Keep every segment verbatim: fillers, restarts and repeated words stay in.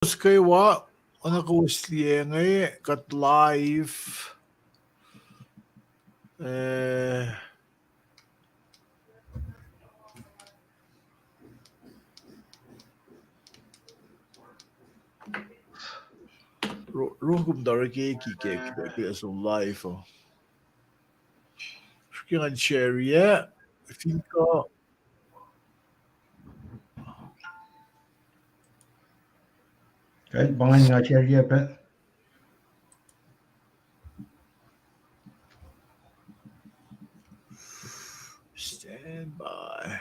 kowos kwewa, oacna kowos liye inge, kuht live. Eh, ro-, ro kom tari ke ki ke, ke, ke som live, oh. Srihke ngan share-ye, fin kuh. Kal, pa ngan nga share-ye pac. Stand by.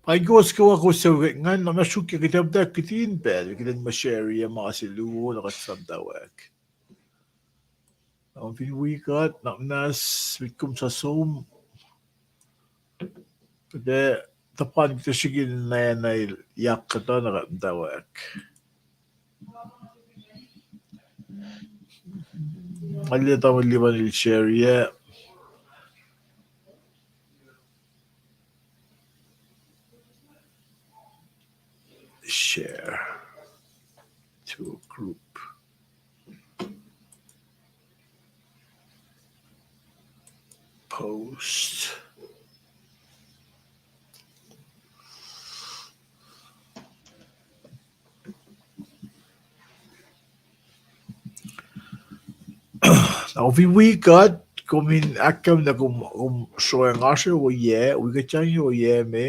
Pa kowos kwewa kowos suc ngan na ma suk ke kuht ac muhta kihtin pacl, kuht in ma share-ye ma se luo na kuht som tawak. Na fin wi kuht, na muhnahs, met kom suc som. Kuht ac tuhpan kuht ac srihke in nana yak kuhtuh na kuht muhtwacwacack. Nga liye tamuhlwel Lipan el share-ye. Share to group. Post. Na fin wi kuht, kom in ahkkahlwemye kom, kom sroang oasr ohiyac, wi kuht sang ohiyac me.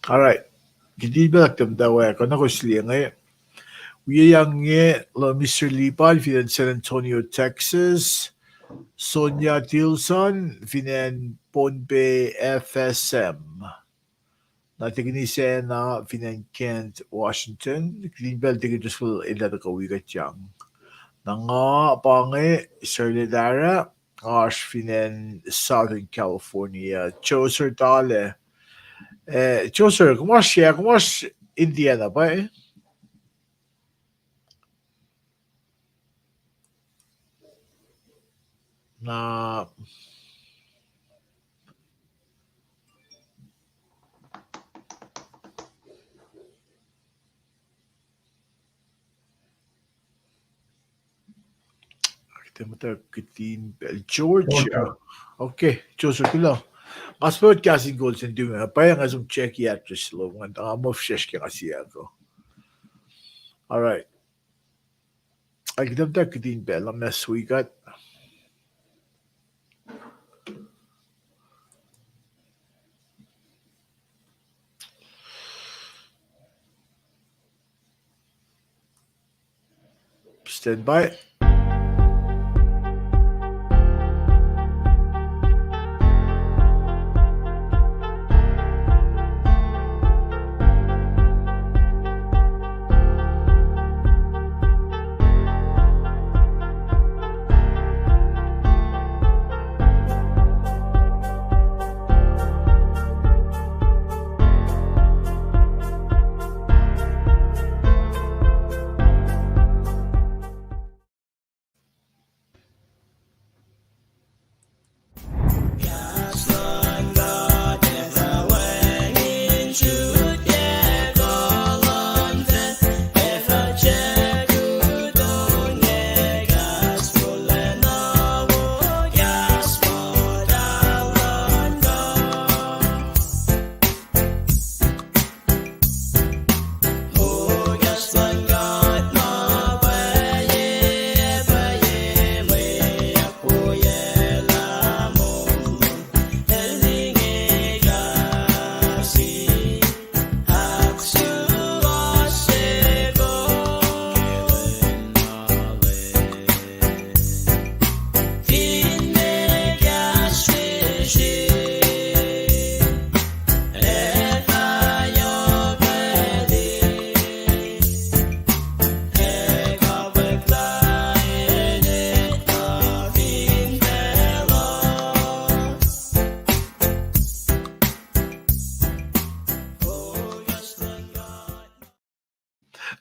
All right. Kihtin pacl ahktolu muhtwacwacack, kuh na kowos liye inge. Wiyacng inge luhn Mister Lipan fin acn San Antonio, Texas. Sonia Tilson fin acn Pohnpei F S M. Na Tikinis Anna fin acn Kent, Washington. Kihtin pacl Tikinis Russell, elah tuhkuh wi kuht sang. Na nga pa inge, Sarla Tara, nga oasr fin acn Southern California. Joser Tale. Eh, Joser, kom oasr, kom oasr Indiana pa? Na Kuht ac muhta kihtin pacl Georgia. Georgia. Okay, Joser, kuloh. Nga smoke kahs in kol sin tume, pa nga som check address lom, nga muh fihsrwacsr ke nga siyuck uh. All right. Ac kuht ac muhta kihtin pacl, na ma suk kuht. Stand by.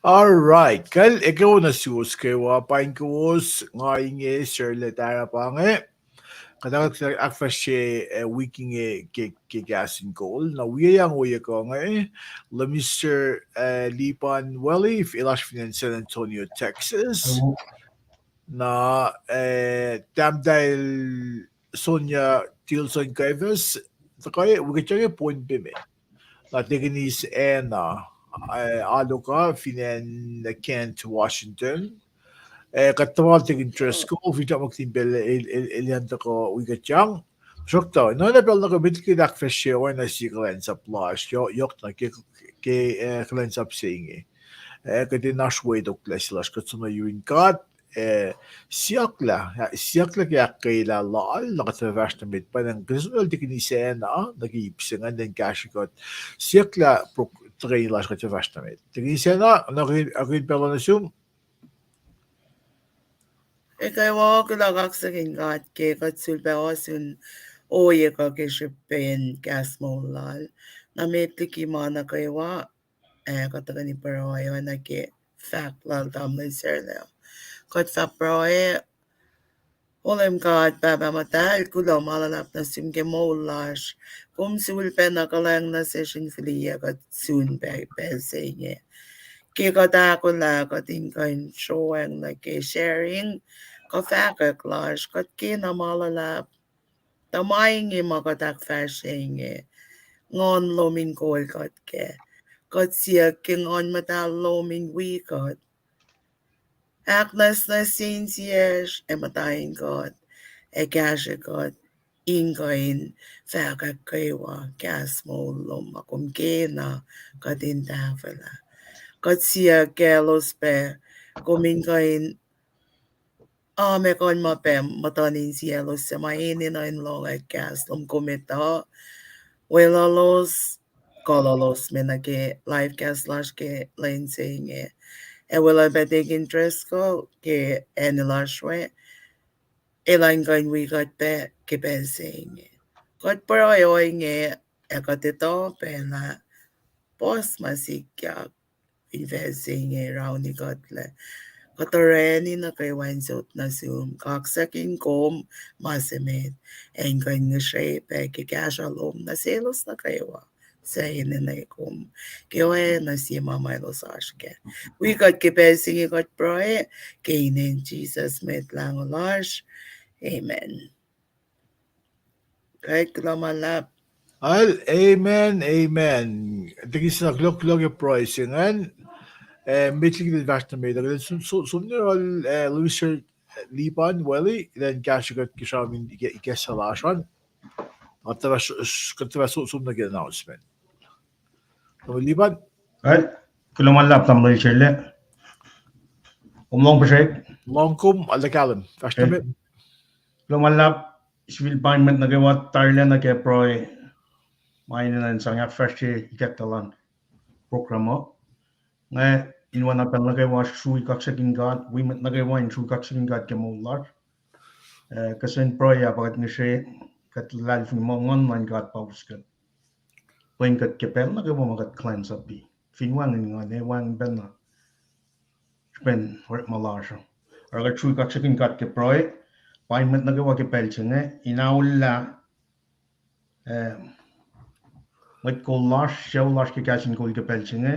All right. Kal ekuh wo nuh suwos kwewa, paing kowos, nga inge Sarla Tara pa inge. Kuht ahk-, ahkfahsrye, eh, wik inge ke, ke kahs in kol. Na wiyac yang ohiyac kuh inge, Lemister, eh, Lipan Welly, elasr fin acn San Antonio, Texas. Na, eh, tahmtahel Sonia Tilson Kaives, tuhkuh wi kuht inge Pohnpei me. Na Teknis Anna, eh, Aloka fin acn Kent, Washington. Eh, kuht tuhmal Tekin Driscoll, fin tamuhktin pacl el, el, el, el an tuhkuh wi kuht yang. Srokta, na na pacl nuh ke met liki ahkfahsrye oacna sie kuhlwacnsap lasr, yo-, yohk na ke, ke, eh, kuhlwacnsap se inge. Eh, kuht in oasr wetoklac se lasr, kuht som nuh yurin God, eh, siyucklah, siyucklah ke ahkkweyelah lal, na kuht fahsr nuh met, pa na kuht som nuh Teknis Anna, nuh ke ip se ingacn, in kahsrwe kuht, siyucklah pro-, tuhkweni lasr kuht fahsr nuh met. Teknis Anna, na kuht in, kuht in pacl nuh sum. Ekuh wo, kuloh kaksakihn God ke kuht sulpac ohsun ohiyac kuh ke srihpen kahs moul lal. Na met liki ma nuh kwewa, ac kuht tuhkweni pruhe oacna ke fahk lal tamuhlwel Sarla. Kuht fah pruhe. O Leum God, Pahpah Muhtahl, kuloh ma luhlahp nuh sum ke moul lasr. Kom sulpac na kuhlwacng nuh sesr in fihliyac kuht sun pac pacl se inge. Ke kuht ahkolah kuht in kuh in sroacng nuh ke sharing kuh fahkwack lasr, kuht kena ma luhlahp. Tuh ma inge ma kuht ahkfahsrye inge, Nguhn lom in kol kuht kac. Kuht siyuck ke Nguhn Muhtahl lom in wi kuht, ahknwacsnwacs sie insiyacsr ac muhta in kuht, ac kahsrwe kuht in kuh in fahkwack kwewa kahs moul lom ma kom kena kuht in tahfwelah. Kuht siyuck kaclos pac kom in kuh in amekohn ma pac muhtuhn insiyaclos suc ma enenuh in lohng kahs lom, kom etuh weluhlos, kuhluhlos me nuh ke live cast lasr ke lwen se inge. Ac weluhl pac Tekin Driscoll ke acn lasr we, elan kuh in wi kuht pac ke pacl se inge. Kuht pruhe ohinge, ac kuht etuh pac lah puhs ma sikyak fin facl se inge rauni kuhtlac. Kuht orani nuh kwewa in sot nuh sum, kaksakihn kom ma se met, ac in kuh in ngihsre pac ke kahsruh lom nuh selos nuh kwewa suc enenuh kom, ke oacna sie ma ma elos oasr kac. Wi kuht ke pacl se inge kuht pruhe, ke inen Jisus Mwet Lahngo lasr. Amen. Kuloh ma luhlahp. Al, amen, amen. Tekis na kuloh, kuloh ke pruhe se ingacn. Eh, met liki kuht fahsr nuh met, kuht som, som, som nuh yohrohl, eh, Lemister Lipan Welly, elan kahsrwe kuht ke sramsram in ikacslah lasr an. Kuht fah s-, s-, kuht fah som, som nuh ke announcement. Tamuhlwel Lipan? Al, kuloh ma luhlahp, tamuhlwel Sarla. Kom lohng puhsrek? Lohng kom, arlac kahlwem. Fahsr nuh met. Kuloh ma luhlahp, sifil paing mwet nuh kwewa tarilac nuh ke pruhe ma enenuh in sang ahkfahsrye ikacklah luhn program uh. Nga in oacna pacl nuh kwewa srui kaksakihn God, wi mwet nuh kwewa in srui kaksakihn God ke moul lasr. Eh, kihsen pruhe ah pa kuht ngihsre, kuht luhlahlfongi muh Nguhn luhn God pa us kuht. Pwen kuht ke pacl nuh kwewa ma kuht kuhlwacnsapuh. Fin wacngihn nguhn, ac wacngihn pacna srihpen orekma lasr uh. Oruh kuht srui kaksakihn God ke pruhe, paing mwet nuh kwewa ke pacl se inge, in aollah, eh, mwet kol lasr, sucu lasr ke kahs in kol ke pacl se inge,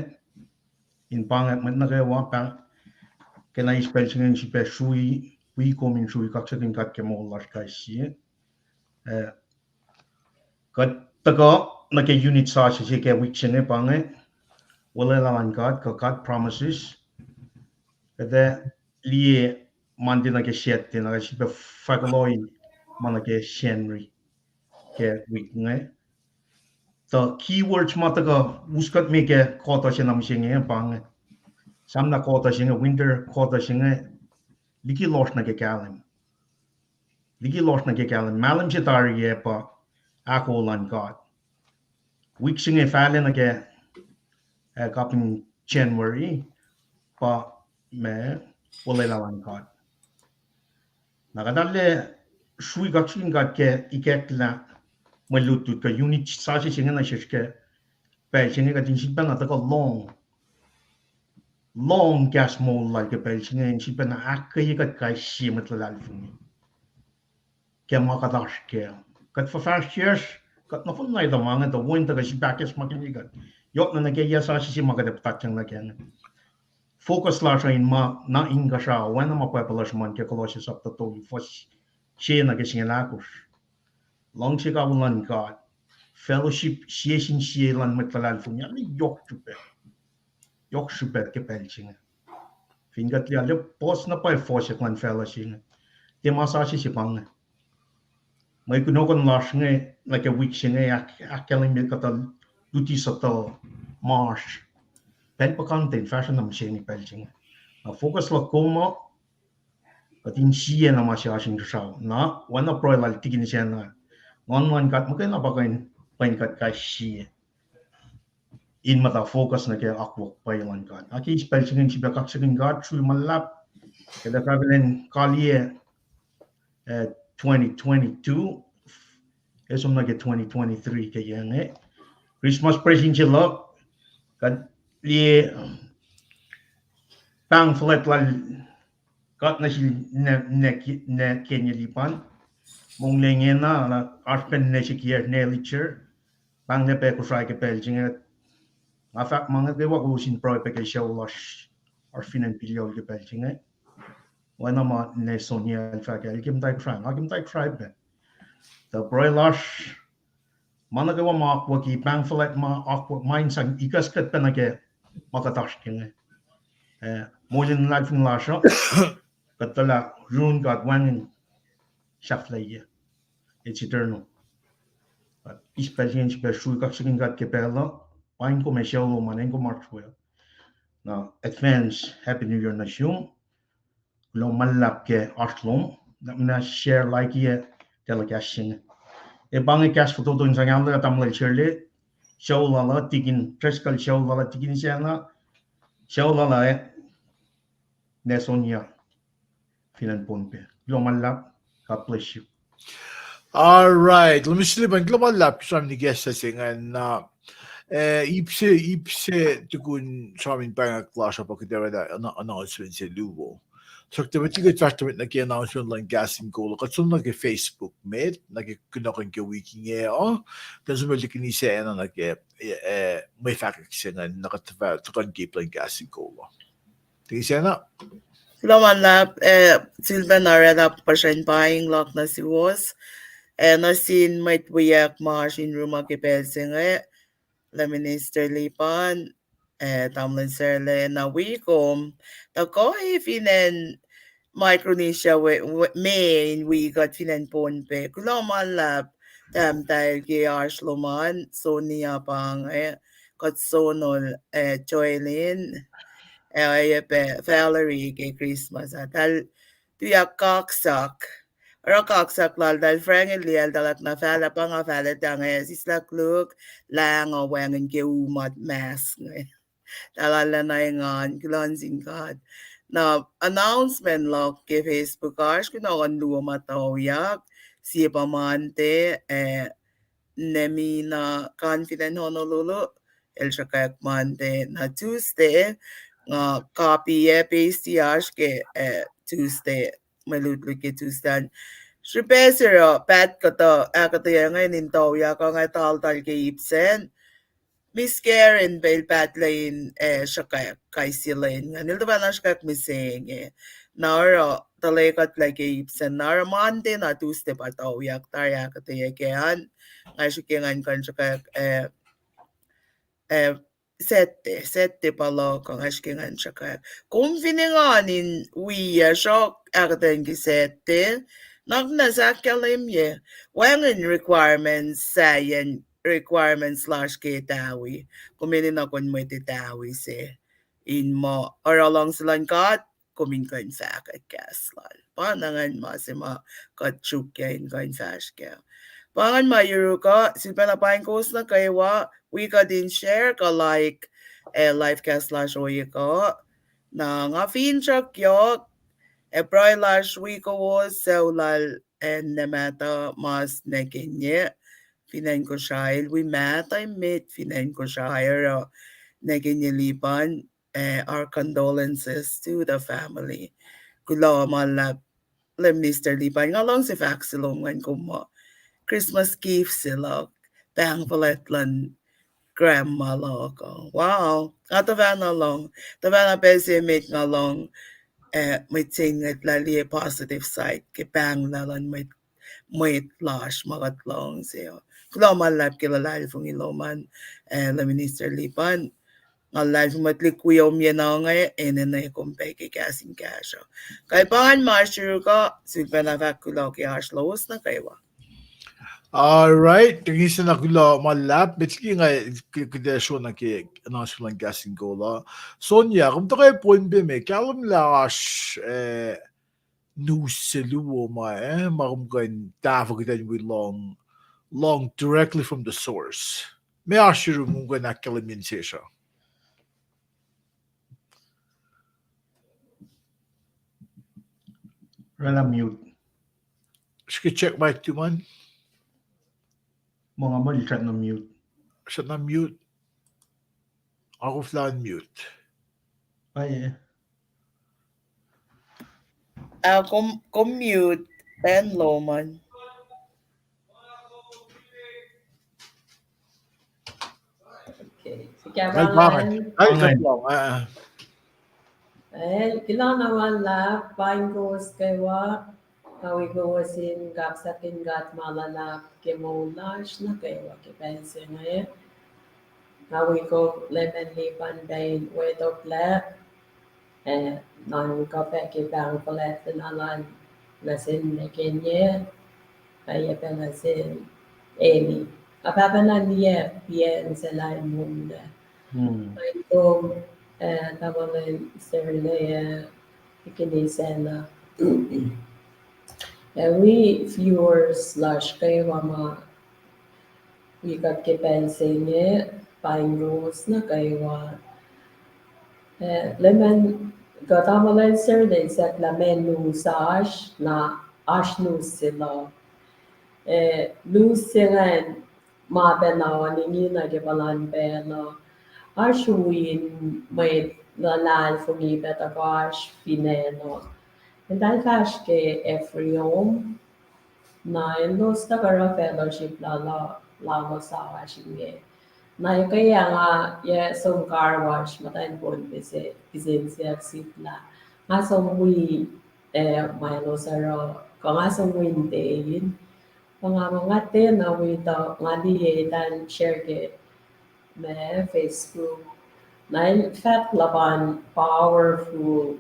in pahngak mwet nuh kwewa pa, ke na eis pacl se inge in sifilpac srui, wi kom in srui kaksakihn God ke moul lasr kais sie. Eh, kuht tuhkuh nuh ke unit sasuc se ke wik se inge pa inge, Olwelah luhn God, kuh God promises. Kuht ac liye Monday nuh ke Saturday, na kuht sifilpac fahk loh ma nuh ke Sacnri ke wik inge. Tuh keywords ma tuhkuh us kuht me ke kuhtuh se na mihsenge pa inge. Sam na kuhtuh se inge, winter kuhtuh se inge, liki lohsr nuh ke kahlwem. Liki lohsr nuh ke kahlwem. Mahlwem se tari ah pa ahkoo luhn God. Wik se inge fahlac nuh ke, eh, kapin January, pa ma Olwelah luhn God. Na kuht arlac srui kaksakihn God ke ikacklah mwe lutlut kuh unit sasuc se inge nuh sesr ke pacl se inge kuht in sifilpac na tuhkuh lohng lohng kahs moul lal ke pacl se inge in sifilpacna ahkkweye kuht kais sie mwet luhlahlfongi ke ma kuht oasr kac. Kuht fuhfahsryucsr, kuht nohfohn na etuh ma inge, tuh wo in tuhkuh sifahkahs ma kihn kuht. Yohk na nuh ke yac sasuc se ma kuht ac puhtatyang nuh kac inge. Focus lasr uh in ma na inkuhsrao, oacna ma Bible uh sruhmuhn ke Colossians sapta tolu, fuhs se nuh ke singucul ahkosr. Luhngse kawihl luhn God, fellowship sie sin sie luhn mwet luhlahlfongi, yohk srihpac. Yohk srihpac ke pacl se inge. Fin kuht liye, puhs na pwacye fohsack luhn facluh se inge. Tiac ma sasuc se pa inge. Mwe kunohkohn lasr inge nuh ke wik se inge, ahk-, ahkkahlwemye kuhtuh luti suhtuh ma oasr pacl puhkantwen, fahsruh na mihsenge pacl se inge. Na focus luhk kom uh, kuht in sie na ma se oasr inkuhsrao. Na oacna pruhe lal tikin sacna, Nguhn luhn God muhkwena pa kuh in pwen kuht kais sie in muhta focus nuh ke akwuck pwacye luhn God. Ac ke eis pacl se inge in sifilpac kaksakihn God srui ma luhlahp, kuht ac fahk kuh in kaliyac, eh, twenty twenty-two, ac som nuh ke twenty twenty-three ke yac inge. Christmas present se luhk, kuht liye pahng fuhlwact lal God nuh sel ne, ne, ne Kenye Lipan. Monglac ingena, na oasr pacna ne se kiyac ne licher. Pahnglah pac Kosrae ke pacl se inge. Nga fahk ma inge kwewa kowos in pruhe pac ke sucu lasr, oasr fin acn Piliol ke pacl se inge. Oacna ma ne Sonia el fahk ah, el ke muhta Kosrae, nga ke muhta Kosrae pac. Tuh pruhe lasr, ma nuh kwewa ma akwucki, pahng fuhlwact ma akwuck, ma in sang ikucskuht pac nuh ke ma kuht oasr ke inge. Eh, moul in luhlahlfongi lasr uh, kuht tuh lah run God wacngihn sahflahiyac. It's eternal. Kuht eis pacl se inge in sifilpac srui kaksakihn God ke pacl uh, paing kom ac sucu lom an, acn kom oasr we. Na advance Happy New Year nuh sum. Kuloh ma luhlahp ke oasr lom, na share, like-i, telecast se inge. Ac pa inge kahs fototo in sang alu tamuhlwel Shirley, sucu lal uh, tikin Driscoll, sucu lal uh, tikin sacna, sucu lal uh, eh, ne Sonia, fin acn Pohnpei. Kuloh ma luhlahp, God bless you. All right. Let me see, kuloh ma luhlahp ke sramsram nuh ke kahs se inge na, eh, ip se, ip se tukun sramsram in pahngak lasr uh pa kuht ac oraclah announcement se luo. Tuhsruhktuh met liki kuht fahsr tuh met nuh ke announcement luhn Kahs in Kol uh, kuht som nuh ke Facebook met, nuh ke kunohkohn ke wik inge uh, tuh som liki nise na nuh ke, eh, mwe fahkwack se inge, na kuht tuhkuh in keep luhn Kahs in Kol uh. Tikin sacna. Kuloh ma luhlahp, eh, sifilpac na oraclah puhsren paing luhk nuh suwos, eh, nuh sin mwet wiyuck ma oasr in room uh ke pacl se inge, lah Minister Lipan, eh, tamuhlwel Sarla, na wi kom, tuh kuh fin acn Micronesia, me in wi kuht fin acn Pohnpei. Kuloh ma luhlahp tahmtahel ke oasr lom an, Sonia pa inge, kuht sonol, eh, Joelin, ac oacyacpac Valerie ke Christmas ah. Eltahl tuyak kaksak. Oruh kaksak lal eltahl, Frank el liyacl, eltahl ahkna, Fahlah, pa nga fahlac, tuh nga sislah koluk, lah nga wacngihn ke u ma mask inge. Eltahl arulacna engan, kuloh nuh sin God. Na announcement luhk ke Facebook oasr kunohkohn luo ma tuyak, sie pa Monday, eh, Nemina Confident Honolulu, el sruhkwack Monday, na Tuesday, nga copy ac paste oasr ke, eh, Tuesday, mwe lutlut ke Tuesday an. Srihpac se oruh paht kuhtuh ahkuhtweyac inge in tuyak, nga taltal ke ip sacn. Miss Karen pa el pahtlac in, eh, sruhkwack kais sie lwen ingacn. El tuhfahna sruhkwack mihsenge. Na oruh tuhlekuhtlac ke ip sacn, na oruh Monday na Tuesday pa tuyak, tari ahkuhtweyac kac an. Nga srihke ngan kuh in sruhkwack, eh, eh, Saturday, Saturday pa luhk uh, nga srihke ngan sruhkwack. Kom fin engan in wi, sruhk ahkuhtweyac ke Saturday, na kom na sahk kahlwemye. Wacngihn requirements, sahyacn requirements lasr ke Tawi. Kom enenuh in kuh in mwet Tawi se in muh oruh luhngse luhn God, kom in kuh in fahkwack kahs lal. Pa na ingacn ma se ma kuht sruokyac in kuh in fahsr kac. Pa ingacn ma yuruk uh, sifilpacna paing kowos nuh kwewa, wi kuht in share kuh like, eh, live cast lasr ohiyac uh. Na nga finsrak yohk, ac pruhe lasr wi kowos suc lal, ac nwe mahtuh mas nwe ke inge, fin acn Kosrae, el wi mahtuh emet fin acn Kosrae, oruh nwe ke inge Lipan, eh, our condolences to the family. Kuloh ma luhlahp Minister Lipan, nga luhngse fahk se lom ngan kom muh Christmas gift se luhk, pahng fuhlwact luhn grandma luhk uh. Wow. Nga tuhfahna lohng, tuhfahna pacl se met nga lohng, eh, mwet se ngwetlah liye positive side ke pahng lah luhn mwet, mwet lasr ma kuht luhngse uh. Kuloh ma luhlahp ke luhlahlfongi lom an, eh, Minister Lipan. Nga luhlahlfongi muh tuhlihk wi kom yen inge, enenuh kom pac ke kahs in kahsruh. Kuh pa ngan ma oasr yuruka, sifilpacna fahk kuloh ke oasr lowos nuh kwewa. All right. Thank you, sena kuloh ma luhlahp. Met liki nga kuhtuh sona ke announcement luhn kahs in kol uh. Sonya, kom tuhkuh Pohnpei me, kahlwem lah oasr, eh, news se luo ma, eh, ma kom kuh in tahfuh kuht in wi lohng, lohng directly from the source. Ma oasr yurum, kom kuh in ahkkahlwemye sesr uh. Oraclah mute. Srihke check mic tuh man. Ma nga muh el srackna mute. Srackna mute. Akoflah unmute. Ah, kom, kom mute, pan lom an. Okay. Sika pa ngan. Eh, kuloh na ma luhlahp, paing kowos kwewa, nga wi kowos in kaksakihn God ma luhlahp ke moul lasr nuh kwewa ke pacl se inge. Nga wi kom Leman Lipan pac in wetoklac, eh, nuhnkuh pac ke pahng fuhlwact lal nuh sin Mekenye, ac pac nuh sin Eni. Nga pahpah na liye pien se lal mumlac. Paing kom, eh, tamuhlwel Serle, eh, Ikinisacna. Ac wi viewers lasr kwewa ma wi kuht ke pacl se inge, paing kowos nuh kwewa. Eh, Leman, kuh tamuhlwel Serle el siyuck lah meac news oasr, na oasr news se luhk. Eh, news se ingacn ma pacna oan ingena ke puhlan pacl uh, oasr win mwet luhlahlfongi pac tuhkuh oasr fin acn uh. Eltahl fahsr ke Ephraim, na elos tuhkuh oruh fellowship lal, lalos oasr inge. Na ekuh nga, yac som car wash muhtwacn Pohnpei se, kihsen siyuck sihk lah nga som wi, eh, ma elos oruh, kuh nga som wi in ten. Pa nga muh nga ten na wi tuh nga liye eltahl share ke ma Facebook. Na el fahk luhpan powerful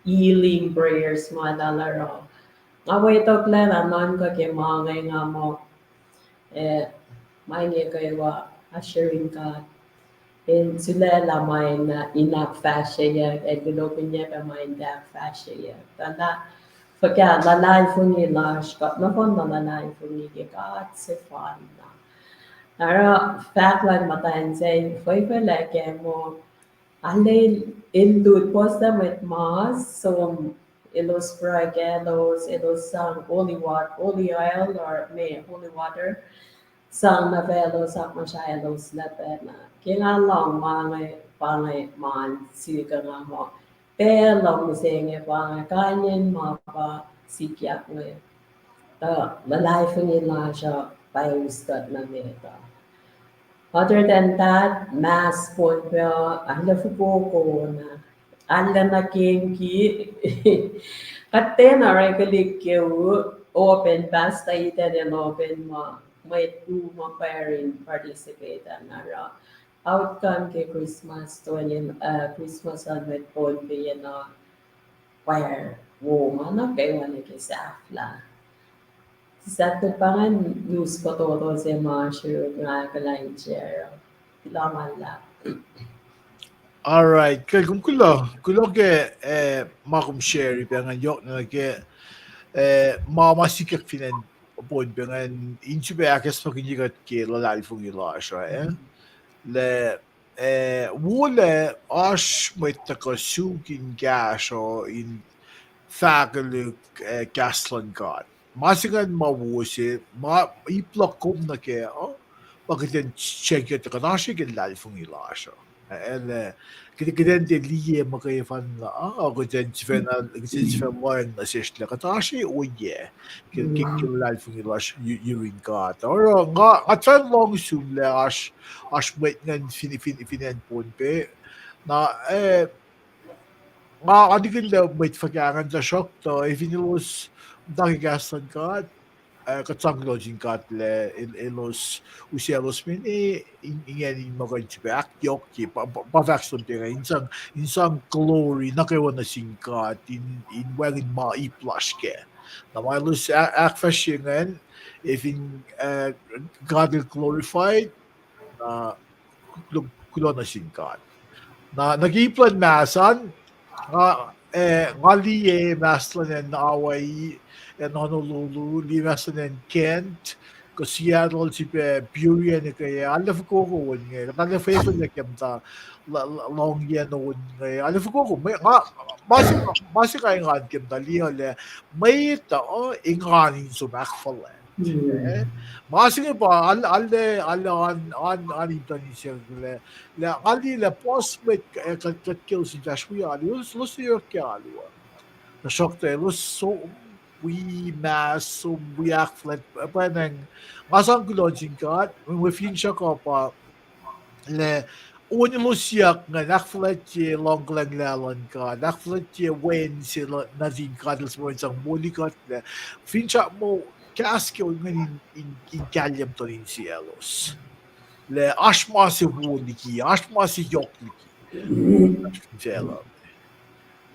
healing prayers ma eltahl oruh. Nga wetoklac na nuhnkuh ke ma inge nga muh, eh, ma inge kwewa assuring God. El sulaclah ma in, uh, in ahkfahsryeyuck, el kuloh kom ye pac ma in tiac ahkfahsryeyuck. Tuh na, fuhkah luhlahlfongi lasr, kuht nohfohn na luhlahlfongi ke God sefanna. Oruh fahk luhn muhtwacn se, fwefwelac ke muh, arlac el lut puhs lah mwet mas, som elos pruhe kaclos, elos sang holy wa-, holy oil, or ma holy water, sang nuh faclos, akmuhsraelos lah pacna. Ke nga lohng ma inge, pa inge ma sihk nga muh, pacl lom mihsenge pa inge, kain in ma pa sikyak inge. Tuh luhlahlfongi lasr uh pa us kuht nuh met uh. Other than that, mask Pohnpei uh, arlac fokoko na. Arlac nuh kengki. Kuht tiacna regularly ke u open, pastor Eden el open ma, mwet u ma pwacr in participate an oruh. Outcome ke Christmas twenty, uh, Christmas an mwet Pohnpei na pwacr wo ma nuh kwewa nuh ke sahflah. Sahp pa ingacn news fototo se ma srihk nga kuhlwacnsap. Kuloh ma luhlahp. All right, kacl kom kuloh, kuloh ke, eh, ma kom share pac ngan yohk nuh ke, eh, ma ma sikyak fin acn Pohnpei ingacn, in srihpac ahkacsmakihnye kuht ke luhlahlfongi lasr uh, eh? Lah, eh, wolac oasr mwet tuhkuh suk in kahsruh in fahkelihk, eh, kahs luhn God. Ma se ingacn ma wo se, ma ip luhk kom nuh kac uh, ma kuht in check kuht oasr ke luhlahlfongi lasr uh. El, kuht, kuht in tiac liye muhkwena, ah, kuht in sifacna, kuht in sifacna lohacng nuh sesr lah kuht oasr ohiyac ke, ke, ke luhlahlfongi lasr yu-, yurin God. Oruh nga, nga tuh lohng sum lah oasr, oasr mwet ingacn fin, fin, fin acn Pohnpei. Na, eh, nga, nga nikihn lah mwet fuhkah ingacn, tuhsruhktuh, eh, fin elos muhta ke kahs luhn God, eh, kuht sang kuloh nuh sin God lah el-, elos, use elos mene, in-, ingena in muh kuh in sifil ahkyohkye, pa, pa, pa fahk something, in sang, in sang glory nuh kwewa nuh sin God, in, in wacngihn ma ip lasr kac. Na ma elos a-, ahkfahsrye ingacn, eh, fin, eh, God el glorified, na kuloh, kuloh nuh sin God. Na, nuh ke ip luhn mahs an, nga, eh, nga liye mahs luhn acn Hawaii, acn Honolulu, liye mahs luhn acn Kent, kuh Seattle, srihpac Burien, ekuh, arlac fokoko on inge, kuht arlac fwefwelac ke muhta, l-, l-, lohng yen on inge, arlac fokoko, mwe-, nga, ma se, ma se nga engan ke muhta liye lah, mwet uh engan in som ahkfuhlwact. Eh, ma se inge pa, al-, al-, al-, an, an, an in tuh in siyuck lah, lah, nga liye lah puhs mwet, eh, kuht, kuht kaclos in fahsr wi alu, elos, elos yohk ke alu uh. Tuhsruhktuh elos som wi mahs, som wi ahkfuhlwact, pa, pa nacng, nga sang kuloh nuh sin God, mwe, mwe finsrak uh pa, lah, on elos siyuck ingacn, ahkfuhlwactye luhngkuhlwacng luhn God, ahkfuhlwactye wen se nuhtin God, elos mwe in sang moli kuht lah, finsrak muh, kahs ke on ingacn in, in, in kahlwem tuh in siyaclos. Lah, oasr ma se wo liki, oasr ma se yohk liki. Fin facluh.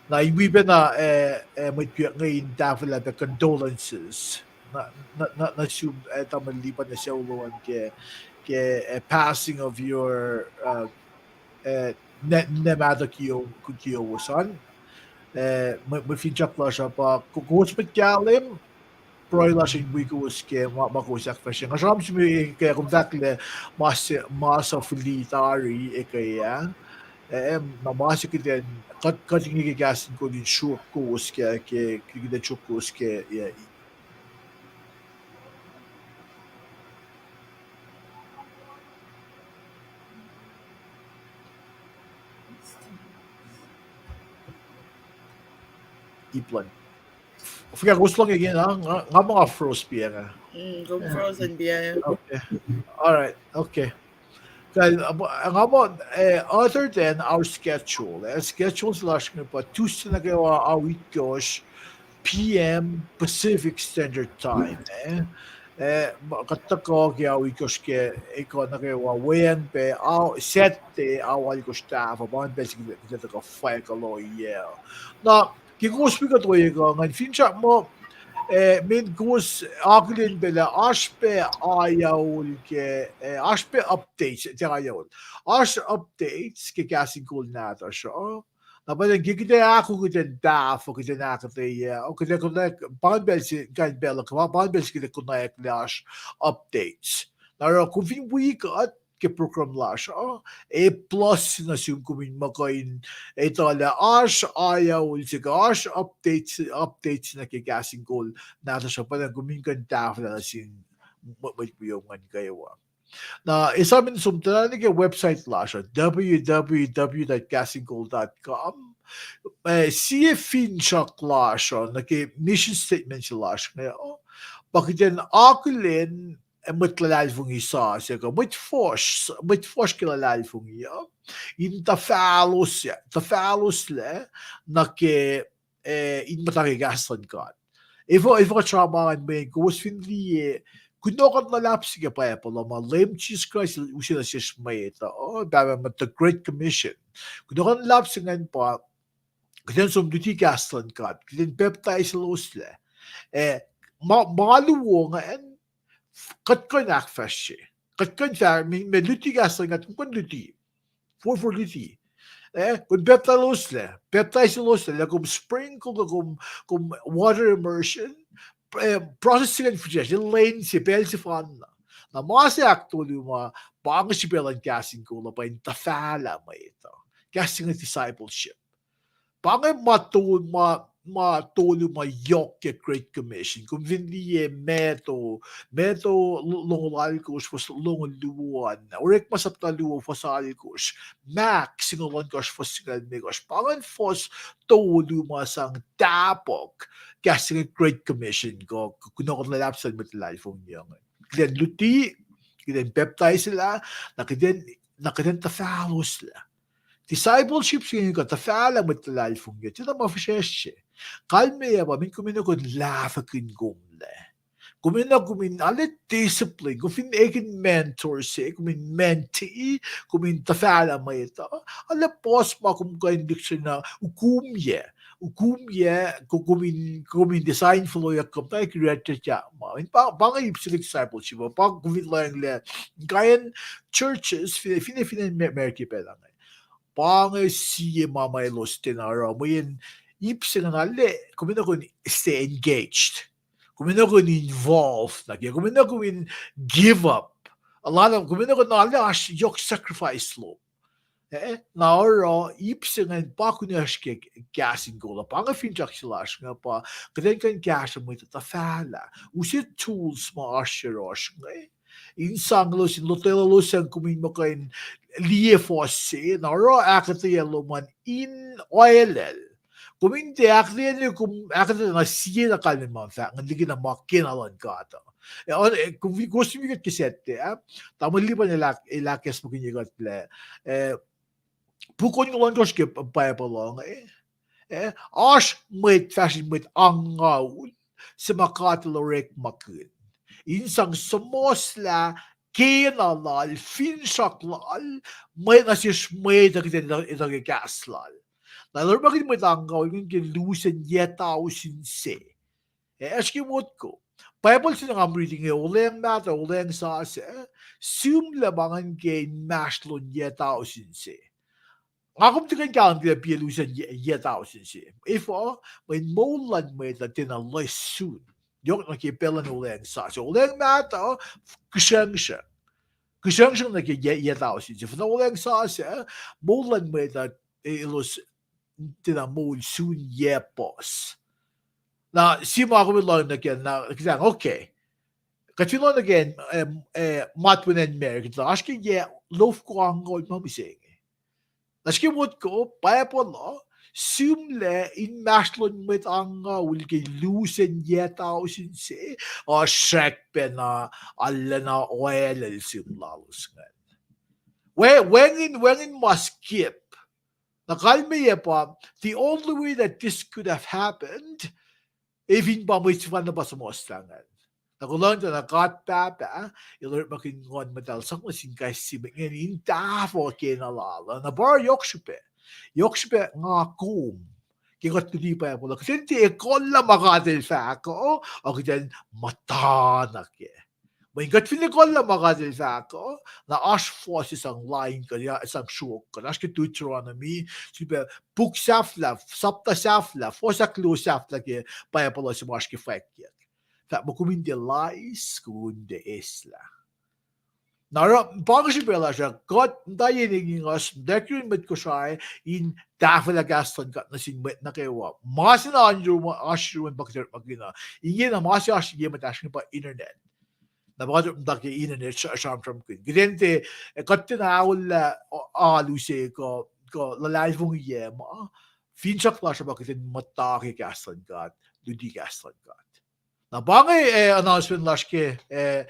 Na in wi pacna, eh, eh, mwet wiyuck inge in tahfwelah pac condolences. Na, na, na, nuh sum, eh, tamuhlwel Lipan, nuh sucu lom an ke, ke, eh, passing of your, uh, eh, ne, ne mahtuh kio-, kiyowos an. Eh, mwe, mwe finsrak lasr uh pa, ko-, kowos mwet kahlwem, pruhe lasr in wi kowos ke ma, ma kowos ahkfahsrye. Nga sramsram sum ke kom fahk lah ma se, ma suc fihli tari ekuh ah. Eh, na ma se kuht in, kuht, kuht inge ke Kahs in Kol in sruok kowos ke, ke, ke kuht in sruok kowos ke, eh, ip luhn. Fuhkah kowos lohng again, ha? Nga, nga muh nga froze pa inge. Mm, kom frozen pa inge. Okay. All right. Okay. Kal, nga muh, eh, other than our schedule, eh, schedule se lasr inge pa Tuesday nuh kwewa ao itkohsr P M Pacific Standard Time, eh. Eh, ma-, kuht tuhkuh ke ao itkohsr ke, eh, kuh nuh kwewa weacng pac, ao, Saturday, ao alkosr tahfuh, pa ingacn pacl se kuht, kuht tuhkuh fwack kuh loiyac. Na, ke kowos wi kuht ohiyac kuh ingacn, finsrak muh, eh, mweyen kowos akihlen pac lah oasr pac ayaol ke, eh, oasr pac updates, tiac ayaol. Oasr updates ke Kahs in Kol nahtuhsr uh. Na pa ingacn ke kuht ac ahkoo kuht in tahfuh, kuht in ahkuhtweyac, kuht ac konwacack, pa ingacn pacl se, kain pacl, pa ingacn pacl se kuht ac konwacack lah oasr updates. Na oruh kom fin wi kuht ke program lasr uh, a plus nuh sum kom in muh kuh in etuh lah oasr ayaol se kuh oasr updates, updates nuh ke Kahs in Kol nahtuhsr uh, pa ingacn kom in kuh in tahfwelah nuh sin mwet, mwet wiyom ingacn kwewa. Na esam in som tuh nuh ke website lasr uh, W W W dot kahs in kol dot com. Eh, sie finsrak lasr uh nuh ke mission statement se lasr inge uh, pa kuht in akihlen, eh, mwet luhlahlfongi sasuc kuh mwet fuhsr, mwet fuhsr ke luhlahlfongi uh, in tuhfahlos, tuhfahloslac nuh ke, eh, in muhta ke kahs luhn God. Efuh, efuh kuht sramsram an, mweyen kowos fin liye, kunohkohn luhlahp se ke Bible uh ma Leum Jisus Kraist use nuh sesr mwet uh, pa ma the Great Commission. Kunohkohn luhlahp se ingacn pa, kuht in som luti kahs luhn God, kuht in pacptaiseloslac. Eh, ma, ma luo ingacn, kuht kuh in ahkfahsrye. Kuht kuh in fah-, me, me luti kahs luhn God, kuht kuh in luti. Forfor luti. Eh, kom pacptaiseloslac, pacptaiseloslac, lah kom sprinkle, lah kom, kom water immersion, eh, process se ingacn fihsracsr, lwen se, pacl sefanna. Na ma se ahktolu ma, pa inge srihpac luhn Kahs in Kol uh, pa in tuhfahlah mwet uh. Kahs se inge discipleship. Pa inge ma to-, ma ma tolu ma yohk ke Great Commission. Kom fin liye Matthew, Matthew longoul alkohsr, fuhs longoul luo an. Orekma sapta luo, fuhs alkohsr. Mark singucul ohnkohsr, fuhs singucul limekohsr. Pa ingacn fuhs tolu ma sang tahpuhk kahs se inge Great Commission, kuh kunohkohn luhlahp sin mwet luhlahlfongi inge. Kuht in luti, kuht in pacptaiselah, na kuht in, na kuht in tuhfahloslac. Discipleship se inge kuh tuhfahlah mwet luhlahlfongi, tiacna ma fihsrwacsr se. Kalmeyac pa, min kom enenuh in lahfwekihn komlac. Kom enenuh kom in arlac discipline, kom fin ekihn mentor se, kom in mentee, kom in tuhfahlah mwet uh, arlac puhs ma kom kuh in lihksreni na hukumyac, hukumyac, ko-, kom in, kom in design fohlohyak kom ta kiret ma. In pa, pa inge ip se ke discipleship, pa kom fin lohacng lah, kain churches, finne, finne, finne America pacl inge. Pa inge sie ma ma elos tiacna oruh, mweyen ip se inge arlac, kom enenuh kom in stay engaged. Kom enenuh kom in involve nuh ke, kom enenuh kom in give up. A lot of, kom enenuh kom in arlac oasr yohk sacrifice lom. Eh, na oruh ip se ingacn pa kunacsr ke kahs in kol uh, pa inge finsrak se lasr inge pa, kuht in kuh in kahsruh mwet uh tuhfahlah. Use tools ma oasr yohrohsr inge in sang elos in lotwelah elos in kom in muh kuh in liye fuhs se, na oruh ahkuhtweyac lom an in oalel. Kom in tiac ahkuhtweyac, kom ahkuhtweyac na sie na kalmac ma fahk, ngan liki na ma kena luhn God uh. Eh, on, eh, kom, kowos fin wi kuht ke Saturday ah, tamuhlwel Lipan el ahk-, el ahkacsmakihnye kuht lah, eh, puk onngoul ohnkohsr ke Bible uh inge, eh, oasr mwet fahsr in mwet angngaul se ma God el orekmakihn in sang suhmuhslah kena lal, finsrak lal, mwet nuh sesr mwet uh kuht in etuh, etuh ke kahs lal. Na el orekmakihn mwet angngaul ingacn ke lusen yac tausin se. Eh, oasr ke motko. Bible se nga reading inge, Olweacng Mahtuh, Olweacng Sasuc, sihmlac ma ingacn ke inmahsrlon yac tausin se. Nga kom tiac kuh in kahlwem ke pia lusen yac, yac tausin se. Efuh, mweyen moul luhn mwet uh tiacna loes sun. Yohk nuh ke pacl luhn Olweacng Sasuc. Olweacng Mahtuh, kihsrangsrang. Kihsrangsrang nuh ke yac, yac tausin se. Finne Olweacng Sasuc, moul luhn mwet uh, e-, elos tiacna moul sun yac puhs. Na, sie ma kom lohng nuh ke, na, kuhtang, okay. Kuht fin lohng nuh ke, eh, eh, matwacn acn America, oasr ke yac lofoko angngaul ma mihsenge. Na srihke motko, Bible uh sihmlac inmahsrlon mwet angngaul ke lusen yac tausin se, uh, srackpacna, arulacna oalel sihm lalos ingacn. Wa-, wacngihn, wacngihn ma skip. Na kalmeyac pa, the only way that this could have happened, e fin pa mwet sefanna pa suhmuhslah ingacn. Na kuloh na God Pahpah, el orekmakihn Nguhn Muhtahl sang nuh sin kais sie mwet ingacn in tahfuh kena lal uh. Na pa yohk srihpac. Yohk srihpac nga kom. Ke kuht luti Bible uh, kuht in tiac ekuhllah ma God el fahk uh, a kuht in muhta nuh kac. Mweyen kuht fin ekuhllah ma God el fahk uh, na oasr fuhs se sang lain kuht, ac sang sruok kuht. Oasr ke Deuteronomy, srihpac puk sahflah, sapta sahflah, fuhs ahkluo sahflah ke Bible uh se ma oasr ke fwackyuck. Fahk muh kom in tiac lais, kom in tiac eslah. Na oruh, pa inge srihpac lasr uh, kuht muhta yen engyeng us, muhtwacwacack yurin mwet Kosrae, in tahfwelah kahs luhn God nuh sin mwet nuh kwewa. Ma se na oasr yurum, oasr yurum pa kuht orekmakihn uh. Ingena ma se oasr ye muhtahsr inge pa internet. Na pa kuht muhta ke internet sra-, sramsramkihn. Kuht in tiac, kuht tiacna aollah alu se kuh, kuh luhlahlfongi ma, finsrak lasr uh pa kuht in muhta ke kahs luhn God, luti kahs luhn God. Na pa inge, eh, announcement lasr ke, eh,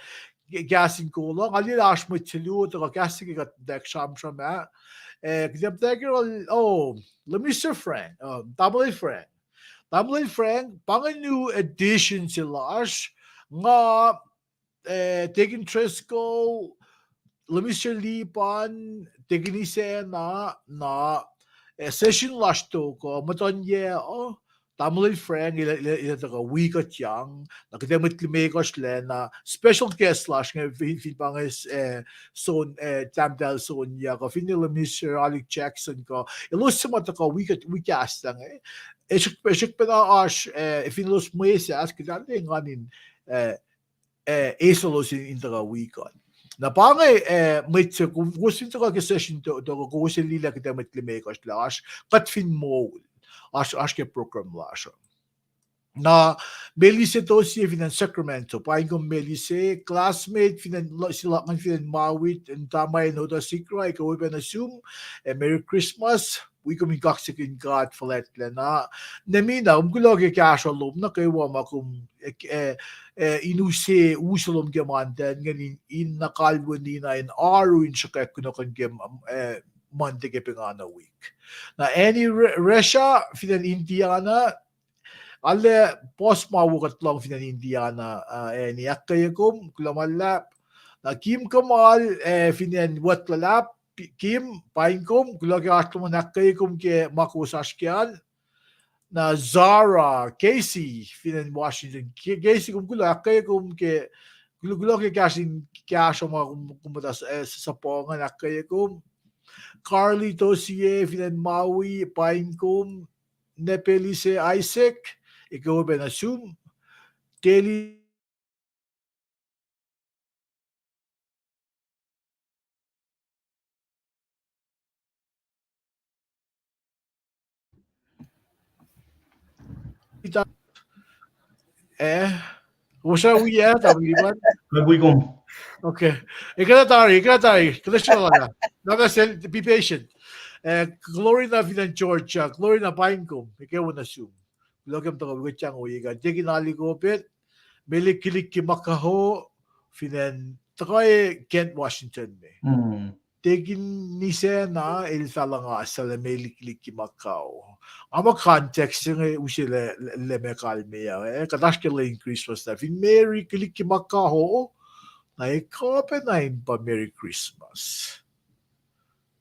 ke kahs in kol uh, nga liye lah oasr mwet se luo tuhkuh kahs se ke kuht muhtwacwacack sramsram ah. Eh, kuht muhtwacwacack, oh, Lemister Frank, uh, Tamuhlwel Frank. Tamuhlwel Frank, pa inge new edition se lasr, nga eh, Deacon Driscoll, Lemister Lipan, Deacon Isacna, na, eh, session lasr tok uh, muhtuhn yac uh, Tamuhlwel Frank, el, el, el tuhkuh wi kuht yang, na kuht ac mwet limekohsr lac, na special guest lasr inge, fin, fin pa inge, eh, Son, eh, Tahmtahel Sonya, kuh finne Lemister Alec Jackson, kuh elos suc ma tuhkuh wi kuht, wi kahs lah inge. Eh, srihk-, srihkpacna oasr, eh, fin elos mwesahs, kuht arlac engan in, eh, eh, eis elos in, in tuhkuh wi kuht. Na pa inge, eh, mwet se, kowos fin tuhkuh ke session to-, tok uh, kowos ac liye lah kuht ac mwet limekohsr lah oasr, kuht fin moul, oasr, oasr ke program lasr uh. Na Melise Tosie fin acn Sacramento, paing kom Melise, classmate fin acn, lo-, se luhk ngan fin acn Maui, in Tama in Oda Sikra, ekuh wi pac nuh sum, ac Merry Christmas, wi kom in kaksakihn God fuhlwactlacna. Nemina, kom kuloh ke kahsruh lom nuh kwewa ma kom, eh, eh, eh, in use, use lom ke Monday, ingacn in, in na kalweni na in oaru in sruhkwack kunohkohn ke, eh, Monday ke pengana wik. Na Annie Re-, Resha, fin acn Indiana, arlac puhs ma wo kuht lohng fin acn Indiana, ah, Annie, ahkkweye kom, kuloh ma luhlahp. Na Kim Kamal, eh, fin acn Wet Luhlahp, Pi-, Kim, paing kom, kuloh ke oasr lom an, ahkkweye kom ke ma kowos oasr kac an. Na Zara, Casey, fin acn Washington. Ke-, Casey, kom kuloh, ahkkweye kom ke, kuloh, kuloh ke kahsruh, kahsruh ma kom, kom muhta s-, eh, s-, suhpuh ngan, ahkkweye kom. Carly Tosie, fin acn Maui, paing kom. Nepelise Isaac, ekuh wi pac nuh sum. Daily Ita-, eh, kowos ac wi ah, tamuhlwel Lipan? Kuh wi kom. Okay. Ekuh na tari, ekuh na tari, kuht ac srihke lal ah. Now that's it, be patient. Eh, Glorina fin acn Georgia, Glorina, paing kom, ekuh wi nuh sum. Kuloh ke kom tuhkuh wi kuht yang ohiyac kuh. Tekin Aliko Pet, Mele Kilikki Makaho, fin acn tuhkuh Kent, Washington me. Tekin Nisena, el fahla nga sel Mele Kilikki Makaho. Nga muh context se inge use lah, lah, lah ma kalmeyac, eh, kuht oasr ke lwen Christmas na. Fin Mary Kilikki Makaho, na ekuh pac na in pa Merry Christmas.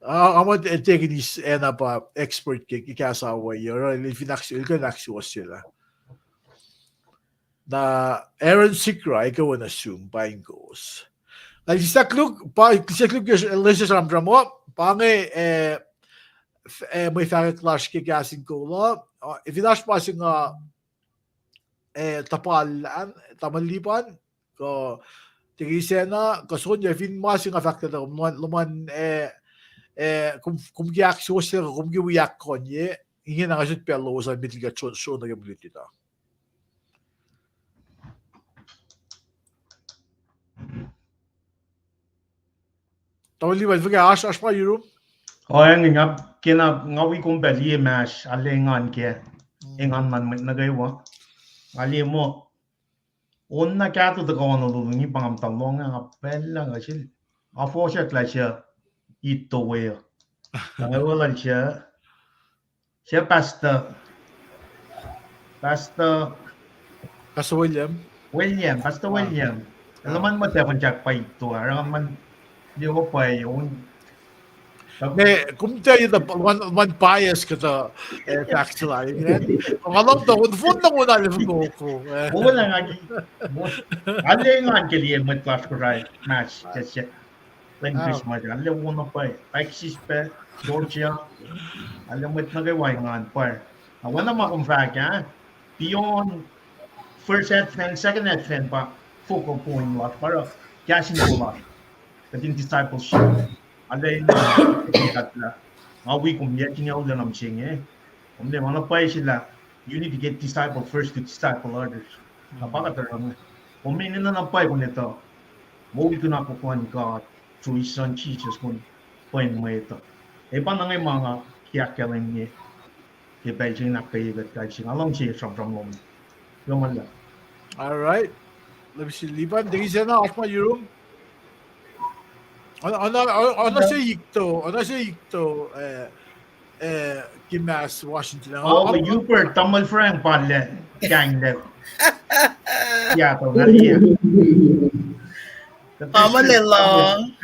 Ah, nga muh Tekin Nisena pa expert ke, ke kahs uh, oruh el fin ahks-, el kuh in ahksuwohsyelah. Na Aaron Sikra, ekuh wi nuh sum, paing kowos. Na Lisakluk, pa, Lisakluk ke Lisa sramsram uh, pa inge, eh, f-, eh, mwe fahkwack lasr ke kahs in kol uh, ah, fin oasr ma se nga, eh, tuhpal an, tamuhlwel Lipan, kuh Tekin Nisena, kuh Sonya, fin ma se nga fahk tuh kom, lom an, lom an, eh, eh, kom, kom ke ahksuwohsye, kom ke wi ahkkonye, ingena nga sot pacl lowos an met liki kuht sro-, sro nuh ke mwe luti uh. Tamuhlwel Lipan, fuhkah, oasr, oasr ma yurum? O, acn nga, kena nga wi kom pac liye mas, arlac engan ke, engan luhn mwet nuh kwewa. Nga liye muh, on na kahto tuhkuh nuh lulungi pa nga muhta lohng, nga pacl lah nga sel, nga fohsack lah se, ito we. Nga weluhl se, se Pastor, Pastor Pastor William. William, Pastor William. Elan muhta fin jack pa ito, aran man liye pwacye on. Me, kom tiac etuh, one, one bias kuhtuh, eh, fahk se lal ingacn. Nga lohng tuh on fon na on alef moko, eh. Ola nga ki, arlac engan ke liye mwet lasr Kosrae mas, ke se. Lwen Christmas, arlac wona pwacye. Texas pac, Georgia, arlac mwet nuh kwewa engan pwacye. Na oacna ma kom fahk ah, beyond first Advent, second Advent pa focal point lasr, pa oruh kahs in kol lasr. Kuht in discipleship. Arlac engan, kuht lah, nga wi kom yac kihn yac ule na mihsenge. Kom liye ma na pwacye se lah, you need to get disciple first to disciple others. Na pa kuht oruh inge. Kom enenuh na pwacye kom etuh, moulkihn akwuck luhn God through His Son Jesus kom pwen mwet uh. Ac pa na inge ma nga ke ahkkahlwemye ke pacl se inge, ahkkweye kuht kais sie. Nga luhngse sramsram lom. Kuloh ma luhlahp. All right. Let me see, Lipan, Tekin Nisena, oasr ma yurum? Oacna, oacna, oacna se ikto, oacna se ikto, eh, eh, ke Mass Washington. Oh, Hubert, tamuhlwel Frank pa lah, kanglah. Seattle, na liye. Tamuhlwel Long.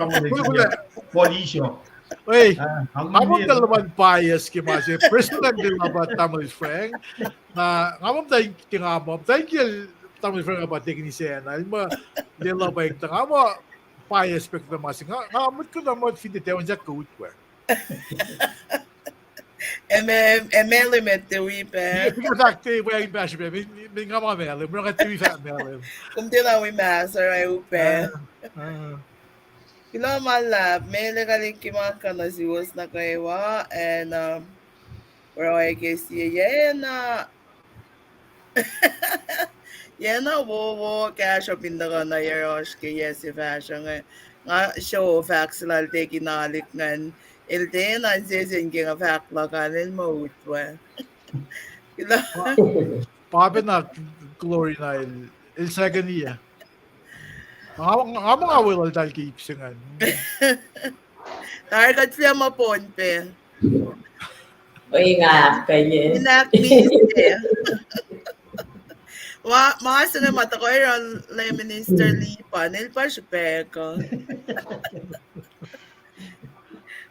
Tamuhlwel Long. Polisho. Oi, nga muh tahl luhman bias ke ma se, prestuhn an ke ma pa tamuhlwel Frank. Na nga muh muhtwacn ke nga muh muhtwacn kiyacl tamuhlwel Frank pa Tekin Nisena, el muh lwelah pac tuh nga muh bias pac kuhtuh ma se. Nga, nga mwet kuhtuh muh fin tiac tawan sak ke utwe. Ac ma, ac ma lem etuh wi pac. Fin fahk tiac wi pac, min, min nga ma ma lem, mura nga tiac wi fahk ma lem. Kom tiacna wi ma sara upac. Kuloh ma luhlahp, Mele Kilikki Makaho nuh suwos nuh kwewa, and, um, oruh ke sie yac na Yac na wowo kahsruhp in tuhkuh nuh yohrohsr ke yac se fahsruh inge. Nga sruok fahk se lal tekin alik ingacn, el tiac enenuh in sesr in ke nga fahk luhk ah, el muh utwe. Kuloh. Pa pacna Glory na el, el second year. Nga, nga muh nga weluhltahl ke ip se ingacn. Tari kuht fihliyac ma Pohnpei. Oi, nga ahkkweye. In ahknise. Ma, ma se inge ma tuhkuh oruh Lay Minister Lipan, el pa srihpac kuh.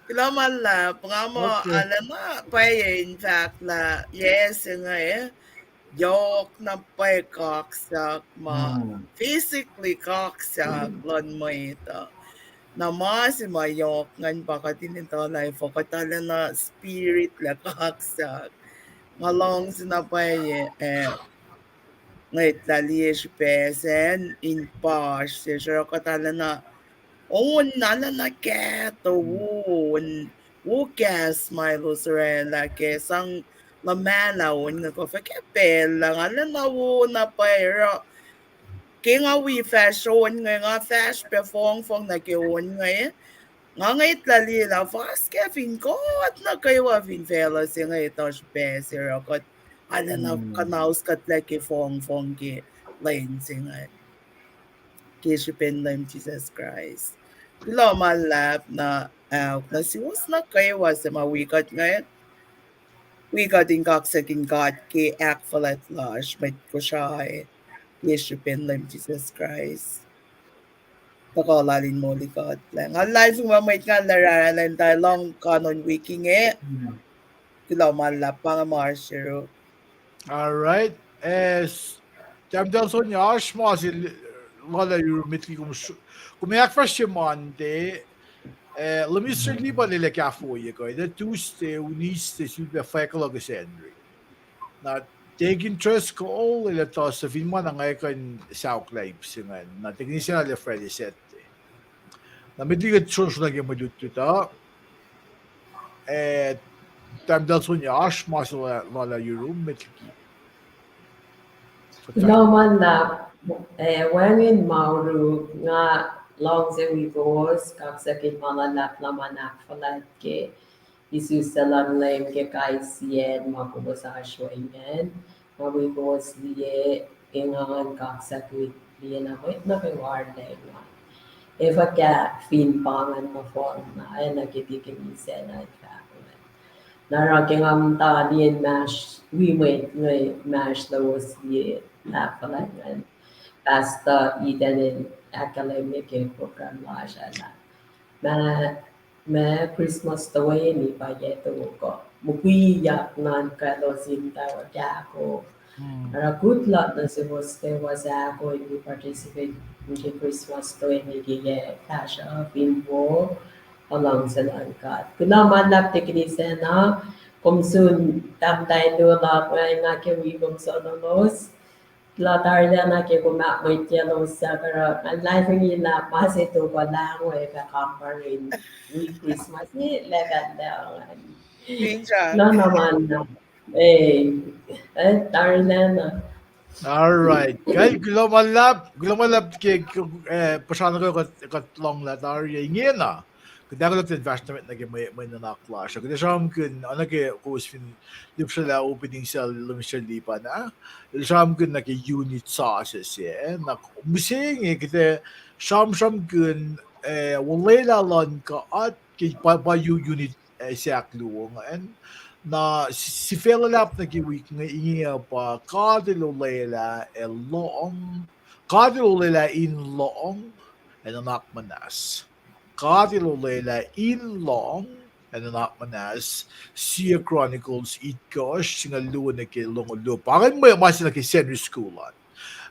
Kuloh ma luhlahp, nga muh arulacna pwacye in fahk lah yac se inge, yohk na pwacye kaksak ma, physically kaksak luhn mwet uh. Na ma se ma yohk ingacn pa kuht in etuh lah efuh kuht arulacna spirit lac kaksak. Nga luhngse na pwacye, eh, ngwetlah liye srihpac sacn in pa sesr oruh kuht arulacna on, arulacna kahto on, wo kahs ma elos orwaclah ke sang luhmahlah on inge kuh fuhkah pacl lah nga arulacna wo na pwacye oruh ke nga wi fahsr on inge, nga fahsr pac fongfong nuh ke on inge, nga ngwetlah liye lah fuhs kac fin kuht nuh kwewa fin facluh se inge etuh srihpac se oruh kuht arulacna kuhnauskuhtlac ke fongfong ke lwen se inge ke srihpen Leum Jisus Kraist. Kuloh ma luhlahp na, ah, nuh suwos nuh kwewa suc ma wi kuht inge, wi kuht in kaksakin God ke ahkfuhlwact lasr mwet Kosrae ke srihpen Leum Jisus Kraist. Tuhkuh lal in moli kuhtlac. Nga luhlahlfongi ma mwet nga lah raralacn ta lohng kanon wik inge. Kuloh ma luhlahp, pa inge ma oasr yuruk. All right. Eh, Tahmtahel Sonya, oasr ma se lwelah yuruk met liki kom, kom ahkfahsrye Monday, eh, Lay Minister Lipan el ac kahfo ye kuh, el Tuesday, Wednesday, sulpac fahkwack luhk ke Sacnri. Na Deacon Driscoll el etuh suc fin ma na nga kuh in sauklah ip se ingacn. Na Deacon Isacna el Friday, Saturday. Na met liki kuht srohsr nuh ke mwe lutlut uh, eh, Tahmtahel Sonya, oasr ma se lwelah yuruk met liki. Kuloh ma luhlahp, eh, wacngihn ma oruk, nga luhngse wi kowos, kaksakin ma luhlahp luhman ahkfuhlwact ke isuslac luhn Leum ke kais sie acn ma kowos oasr we ingacn. Nga wi kowos liye, engan kaksak wi liye na mwet nuh kwewa arulacna. Efuh kuh fin pa ingacn nohfohn na, ac nuh ke Deacon Isacna el fahk ingacn. Na oruh ke nga muhta liye inmahsrlowos, wi mwet inge inmahsrlowos liye, ahkfuhlwact ingacn. Pastor Eden el ahkkahlwemye ke program lasr ah lah ma, ma Christmas toeni pa yac tok uh. Mukwiyak nuhn kaclos in muhta we kahko. Oruh good luck nuh suwos kwewa suc ahko in participate ke Christmas toeni ke yac fahsruh fin wo, luhngse luhn God. Kuloh ma luhlahp Deacon Isacna, kom sun tahmtahel luo luhk nga ke wi kom sonolos. Kuloh tarilacna ke kom ahkmwetyelos suc kuh oruh nga luhlahlfongi lah ma se tok uh lahngo ac fah kampare in wi Christmas, eh, lahlfwacklacna ingacn. Kuloh na ma luhlahp. Eh, eh, tarilacna. All right. Kal, kuloh ma luhlahp, kuloh ma luhlahp ke, eh, puhsra nuh kwewa kuht, kuht lohnglah tari ah ingena. Kuht ahkolah kuht in fahsr nuh met nuh ke mwe, mwe nuhnak lasr uh. Kuht ac sramsramkihn, oacna ke kowos fin lihpsrelah opening sel Lay Minister Lipan ah, el sramsramkihn nuh ke unit sasuc se, eh, na mihsenge kuht ac sramsramkihn, eh, olwelah luhn God ke pa, pa u-, unit, eh, se ahkluo ingacn. Na si-, sifac luhlahp nuh ke wik inge, inge uh pa God El olwelah ac lohng, God El olwelah in lohng ac nuhnak muhnahs. God El olwelah in lohng ac nuhnak muhnahs, Sie Chronicles itkohsr, singucul luo nuh ke longoul luo. Pa ingacn mwe ma se nuh ke Sacnri School an.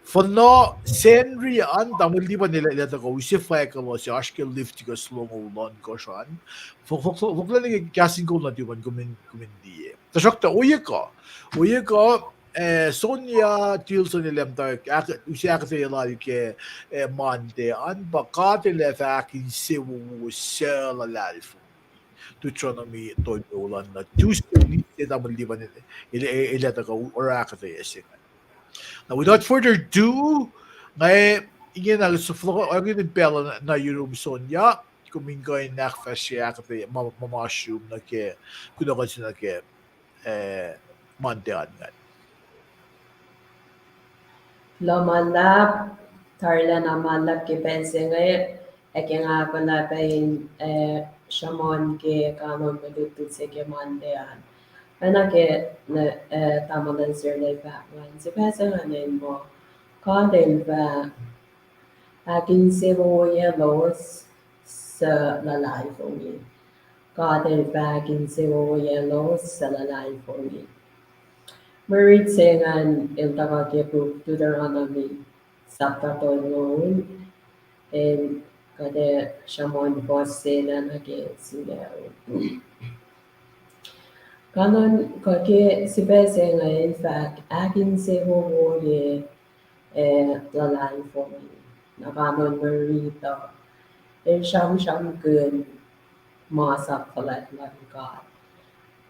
Fuhnuh Sacnri an, tamuhlwel Lipan el ac tuhkuh use fwackyuck se oasr ke Leviticus longoul ohnkohsr an. Fo-, fo-, fo-, fohlohk nuh ke kahs in kol nuhtum an, kom in, kom in liye. Tuhsruhktuh ohiyac kuh, ohiyac kuh, eh, Sonya Tilson el ac muhta ahk-, use ahkuhtweyac lal ke, eh, Monday an, pa God El ac fah ahkinsewowo suc luhlahlfongi. Deuteronomy tolngoul an, na Tuesday, Wednesday, tamuhlwel Lipan el, el, el ac tuhkuh oruh ahkuhtweyac se ingacn. Now, without further ado, nga, ingena, let's follow, oakitin pacl na yurum sonya, kom in kuh in ahkfahsrye ahkuhtweyac ma, ma, ma sum nuh ke, kunohkohn se nuh ke, eh, Monday an ingacn. Kuloh ma luhlahp, tarilacna ma luhlahp ke pacl se inge, ac ke nga ahkolah pac in, eh, sruhmuhn ke kanon mwe lutlut se ke Monday an. Oacna ke, eh, tamuhlwel Sir el fahk ingacn, sifac se ingacn muh, God El fah ahkinsewowoyelos suc luhlahlfongi. God El fah ahkinsewowoyelos suc luhlahlfongi. Mwe rit se ingacn el tuhkuh ke puk Deuteronomy, sapta tolngoul, el kuht ac sruhmuhn fuhs se na nuh ke singucul. Kanon kuh ke sifac se inge el fahk ahkinsewowoye ac luhlahlfongi. Na kanon mwe rit uh, el sramsramkihn masap fuhlwact luhn God.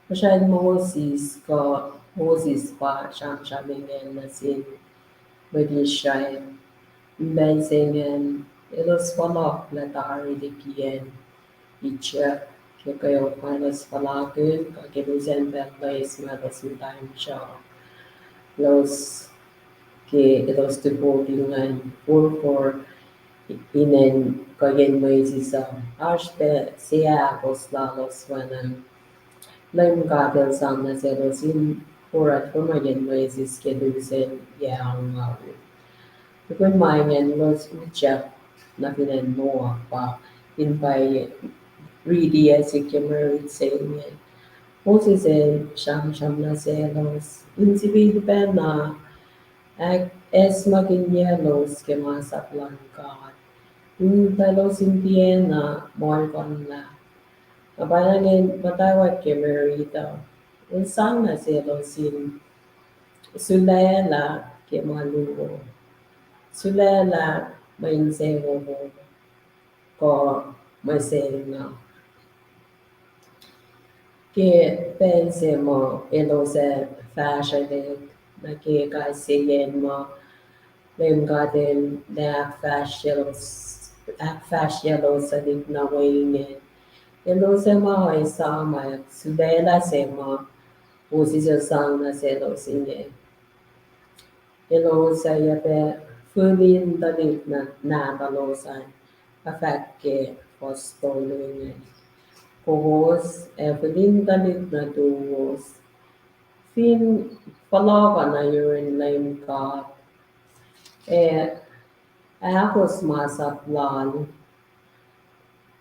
Puhsren Moses, kuh Moses pa sramsram ingacn nuh sin mwet Israel. Pacl se ingacn elos fohlohk lah tari liki acn Egypt, ke kweok ma elos fohlohkihn, kuh ke lusen pacl loes ma elos muhta in sruoh. Elos, ke elos topuk ingacn forfor inen kuhiyacn Moses uh, oasr pac seahkos lalos oacna Leum God El sang nuh selos in oruh kuhiyacn Moses ke lusen yac angngaul. Tukun ma ingacn elos utyak nuh fin acn Moab pa, in pa riti ac sik ke mwe rit se inge. Moses el sramsram nuh selos in sifilpacna ac, ac smakihnyelos ke masap luhn God, in elos in tiacna muhlkuhnlah. Na pa ingacn muhtwacwacack ke mwe rit uh, el sang nuh selos in sulaclah ke ma luo, sulaclah mwe insewowo, kuh mwe sel na. Ke pacl se ma elos ac fahsrwelihk nuh ke kais sie yen ma Leum God El ahkfahsryelos, ahkfahsryelos uh lihk na we inge, elos ac ma esam sulaclah se ma Moses el sang nuh selos inge. Elos ac oacyacpac fihl in tuhlihk nahtuhlos an, a fahk ke fuhs tolu inge. Kowos ac fihl in tuhlihk nuhtuwos fin fohlohkoh nuh yurin Leum God ac ahkos masap Lal,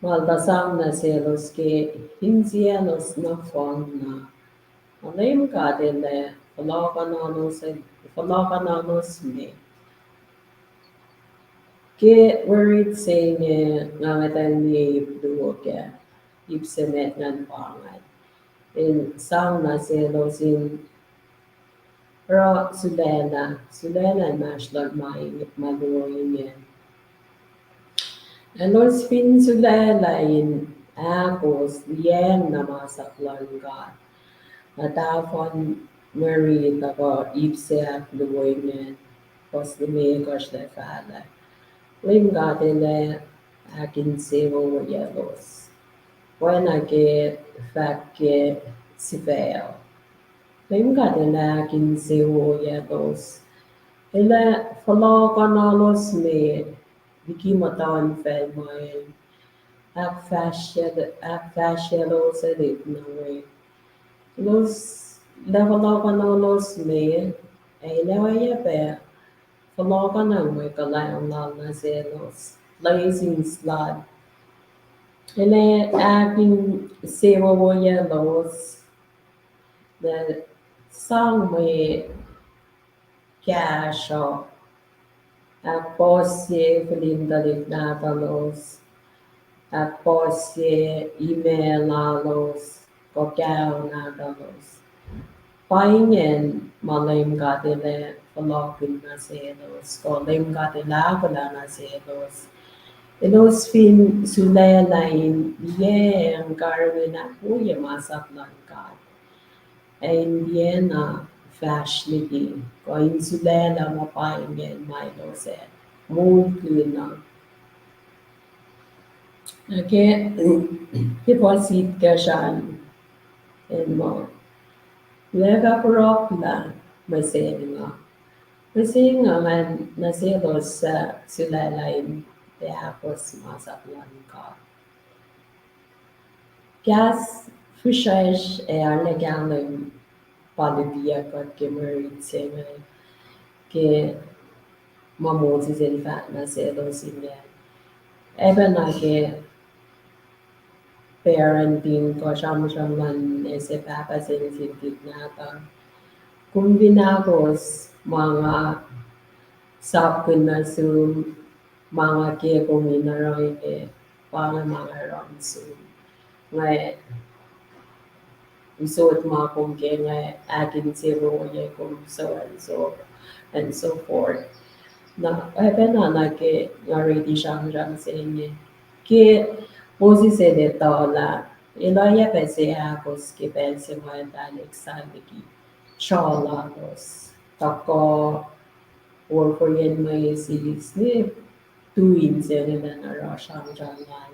ma El tuh sang nuh selos ke insiyaclos nohfohn na, Leum God El ac fohlohkohnolos, fohlohkohnolos me. Ke mwe rit se inge nga ngetang liye ip luo kac, ip se met ngan pa ingacn. El sang nuh selos in oruh sulaclah, sulaclah inmahsrlon ma, ma luo inge. Elos fin sulaclah in ahkos liyacacng na masap luhn God, na tahfuhn mwe rit uh pa ip se ahkluo ingacn, fuhs limekohsr lac fahlah, Leum God El ac ahkinsewowoyelos. Oacna ke fahk ke sifac uh, Leum God El ac ahkinsewowoyelos. El ac fohlohkohnolos me liki muhtuhnfacl ma El ahkfahsrye, ahkfahsryelos ac lihk na we. Elos ac fohlohkohnolos me, ac El ac oacyacpac fohlohkohnang mwe kuhlwacng Lal nuh selos, blessings Lal. El ac ahkinsewowoyelos, ac sang mwe kahsruh, ahkpuhsye fihl in tuhlihk nahtuhlos, ahkpuhsye imac lalos, kuh kao nahtuhlos. Pa ingacn ma Leum God El ac fohlohkihn nuh selos, kuh Leum God El ahkolah nuh selos. Elos fin sulaclah in liyacacng karihngihn ahkwoye masap luhn God, ac in tiacna fahsr liki, kuh in sulaclah ma pa ingacn ma elos ac moulkihn uh. Ke, ke pa sikyak srihpac in muh, lah fah pruhe lah mihsenge. Mihsenge ingacn nuh selos suc sulaclah in tiac ahkos masap luhn God. Kahs fihsracsr ac arlac kahlwem pa lutiyuck kuht ke mwe rit se inge, ke ma Moses el fahk nuh selos inge. Oacpacna ke parenting kuh sramsram luhn ase pahpah se nuh sin tuhlihk nahtuhl. Kom fin ahkos ma nga sapkihn nuh sum, ma nga ke kom in oruh inge, pa inge ma nga oruh nuh sum. Nga usot ma kom ke nga ahkinsewowoye kom, so and so, and so forth. Na oacpacna na ke nga riti sramsram se inge, ke Moses el etuh lah el oacyacpac se ahkos ke pacl se ma eltahl ekihn liki sruoh lalos, tuhkuh forfor yen mwesis ne tu inse inge, na oruh sramsram lal.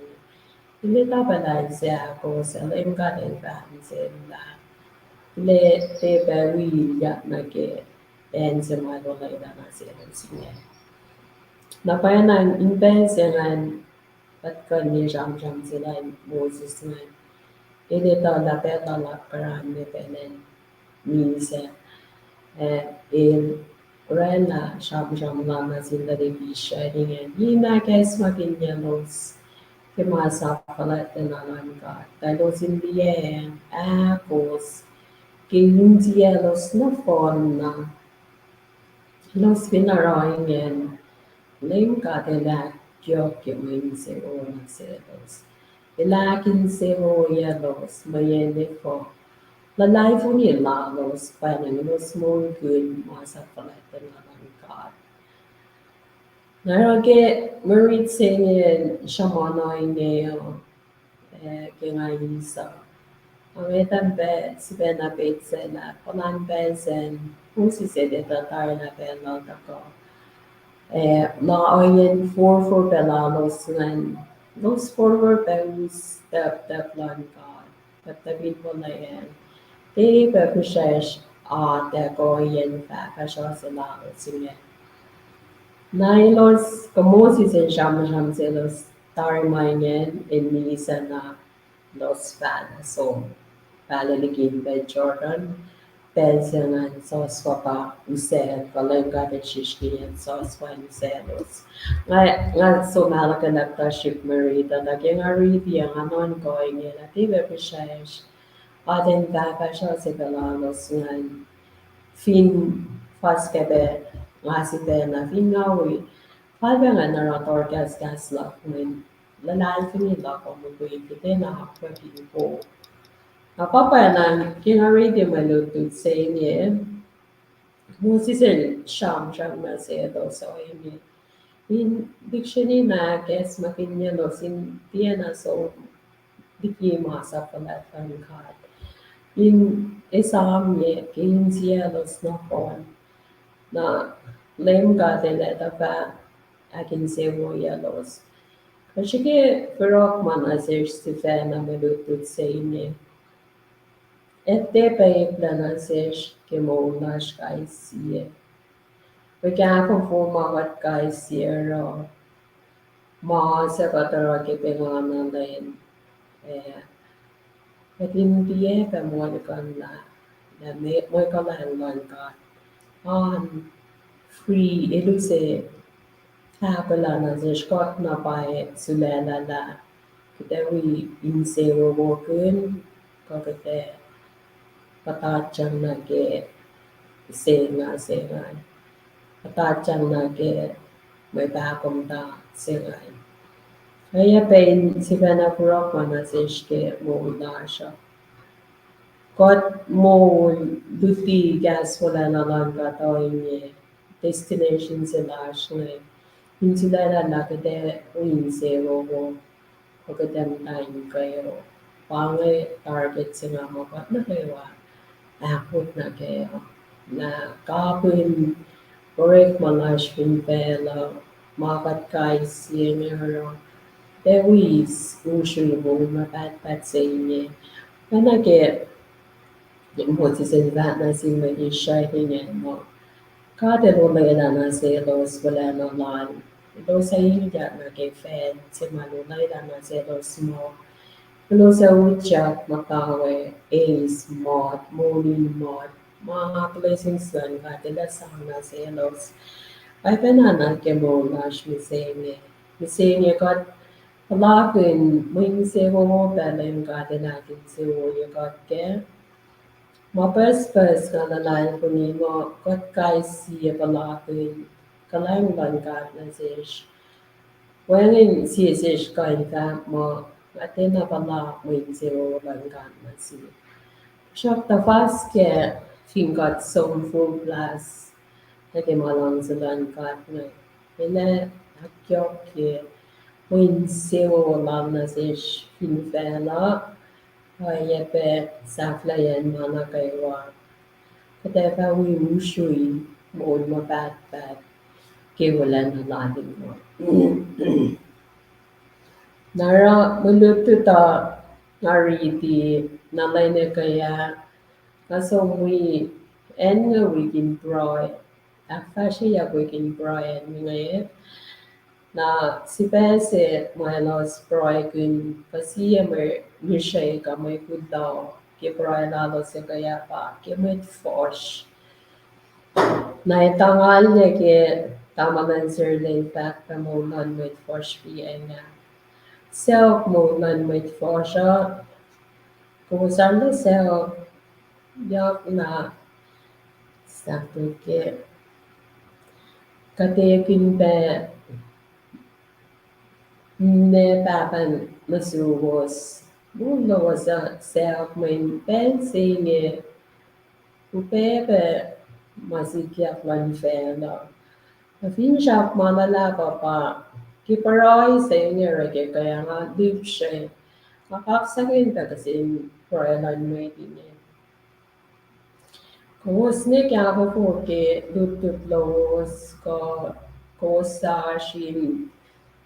El etuh pac lah el se ahkos, ac Leum God El fahk nuh sel lah, lah tiac pac wi yak nuh ke acn se ma El olwelah nuh selos inge. Na pwacnwacng in pacl se ingacn, kuht kuh in liye sramsram se lal Moses ingacn. El etuh lah pacl lal apkuhran me pacl in misac, ac el oraclah sramsram lal nuh sin tuhlihk Israel inge, in ahkacsmakihnyelos ke ma sap fuhlwactlacna luhn God, tuh elos in liyacacng ahkos ke insiyaclos nohfohn na. Elos fin oruh ingacn, Leum God El ahkyohkye mwe insewowo nuh selos. El ahkinsewowoyelos mweyen efuh? Luhlahlfongi lalos pwacnwacng elos moulkihn ma sap fuhlwactlacna luhn God. Na oruh ke mwe rit se inge sruhmuhn inge uh, ac ke nga eis uh, nga etuh pac sifacna petsac lah puhlan pacl sacn Moses el etuh tari lah pacl lal tuhkuh, ac na ohiyacn forfor pac lalos ingacn, elos forfor pac us tahptahp luhn God, tahptahp in molwelah, tiac pac fihsracsr atac kuh ohiyacn fahfahsruh se lalos inge. Na elos, kuh Moses el sramsram selos tari ma ingacn, el misac na elos fahlah som, fahlah liki pac Jordan, pacl se ingacn Joshua pa usacl, kuh Leum God El srihsrkiyacl Joshua in usaclos. Nga, nga som ahluhkwelah kuhtuh srihk mwe rit uh, tuh ke nga riti uh, nga nuhnkuh inge lah tiac pac fihsracsr atac in fahfahsruh se pac lalos ingacn. Fin fuhs kac pac, nga sifacna fin nga wi, fal pac nga oruh tohrkahskahs luhk mweyen luhlahlfongi luhk uh mukwikwi, kuhtwena akwuck in po. Na pa pwacnwacng ke nga riti mwe lutlut se inge, Moses el sramsram nuh selos ohinge, in dictionary na ahkacsmakihnyelos in tiacna som liki ma sap fuhlwact luhn God, in esamye ke insiyaclos nohfohn. Na Leum God El ac tuhfah ahkinsewowoyelos. Kuh srihke forohk ma nuh sesr sifacna mwe lutlut se inge, ac tiac pac eklac nuh sesr ke moul lasr kais sie. Mwe kahfofo ma kuht kais sie oruh, ma suc kuht oruh ke pengana lwen, ac kuht in tiac pac muhlkuhnlah lah mwe kuhlwacng luhn God an free, el use ahkolah nuh sesr kuht na pwacye sulaclah lah kuht ac wi insewowo kihn, kuh kuht ac puhtatyang nuh ke senga se ingacn, puhtatyang nuh ke mwe pahkomuhta se ingacn. Oacyacpac in sifacna forohk ma nuh sesr ke moul lasr uh. Kuht moul luti kahs wolacna luhn God ohinge, destination se lasr inge, in sulaclah lah kuht ac wi insewowo, kuh kuht ac muhta in kweok. Pa inge target se nga muh kuht nuh kwewa ahkot nuh kac uh. Na kapihn orekma lasr fin facluh, ma kuht kais sie inge oruh, tiac wis usrnguck ma pahtpaht se inge. Oacna ke Moses el fahk nuh sin mwet Israel ingacn muh, God El olwelah nuh selos wolacna lal. Elos ac ilyak nuh ke facl se ma El olwelah nuh selos muh, elos ac utyak muhta we eis mot, moul in mot, ma blessings luhn God El ac sang nuh selos. Oacpacna nuh ke moul lasr mihsenge. Mihsenge kuht puhlakihn mwe insewowo pac Leum God El ahkinsewowoye kuht kac. Ma pucspucs nga luhlahlfongi muh kuht kais sie puhlakihn kuhlwacng luhn God nuh sesr. Wacngihn sie sesr kuh in fahk muh, nga tiacna puhla mwe insewowo luhn God nuh sihk. Tuhsruhktuh fuhs kac fin kuht som foflahs nuh ke ma luhngse luhn God inge, El ac ahkyohkye mwe insewowo Lal nuh sesr fin facluh, oacyacpac sahflahiyacn ma nuh kwewa. Kuht ac fah wi usrui moul ma pahtpaht ke wolacna Lal in muh. Na oruh mwe lutlut uh nga riti na lwen ekuh ah, nga som wi acn inge wi in pruhe, ahkfahsryeyuck wi in pruhe acn inge. Na sifac se ma elos pruhekihn, kuh sie mwe ngihsre kuh mwe kuloh ke pruhe lalos ekuh ah pa ke mwet fuhsr. Na etuh ngalye ke tamuhlwel Serle el fahk pac moul luhn mwet fuhsr piacng ah. Saok moul luhn mwet fuhsr uh, kowos arlac saok, yohk na sahp ke kuht ekihn pac ninac pahpah nuh suwos. Moul lowos uh saok mweyen pacl se inge upac pac ma sikyak luhn facluh. Na finsrak ma luhlahp uh pa, ke pruhe se inge oruh ke kwewa nga lihpsre, nga kaksakihn pac kihsen pruhe luhn mwet inge. Kowos ne kahfofo ke lutlut lowos kuh kowos sasr in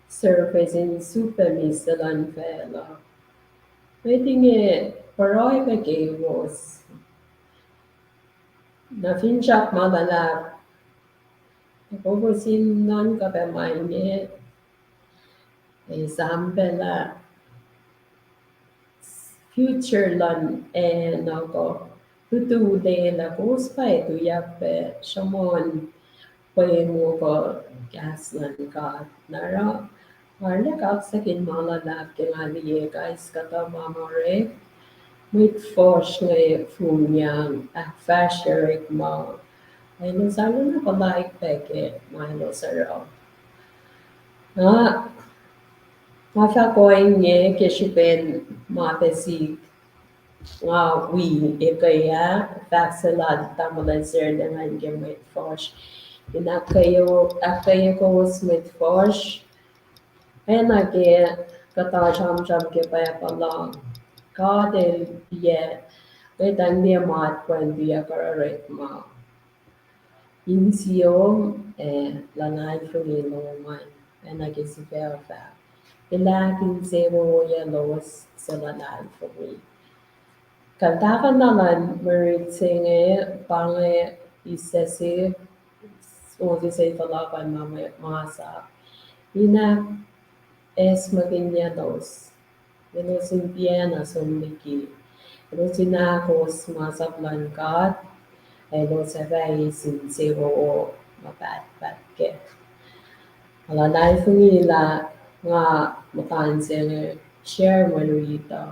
service in sifilpac misac luhn facluh. Mwet inge pruhe pac kowos. Na finsrak ma luhlahp, kowos in nuhnkuh pac ma inge, ac esam pac lah future luhn acn uh kuh tutu lwelah kowos pac tuyak pac sruhmuhn pweng wo kuh kahs luhn God. Na oruh arlac kaksakihn ma luhlahp ke nga liye kais kuhtuh ma ma orek, mwet fuhsr inge fongyang, ahkfahsrye orekma, elos arulacna puhlaik pac ke ma elos oruh. Na nga fahk ohinge ke srihpen ma pac sihk nga wi ekuh ah, fahk se lal tamuhlwel Serle ingacn ke mwet fuhsr. In ahkkweye, ahkkweye kowos mwet fuhsr, oacna ke kuhtuh sramsram ke Bible uh, God El yac, El tiac liye matwac in tuyak oruh orekma. Insiyom ac luhlahlfongi lom an, oacna ke sifac uh fahk, El ahkinsewowoye lowos suc luhlahlfongi. Kuht tahkuhna luhn mwe rit se inge pa inge, ise se, Moses el fohlohk an ma masap, in ahkacsmakihnye elos, elos in tiacna som liki, elos in ahkos masap luhn God, elos ac fah eis insewowo ma pahtpaht kac. Luhlahlfongi lah nga muhta in se inge share mwe rit uh,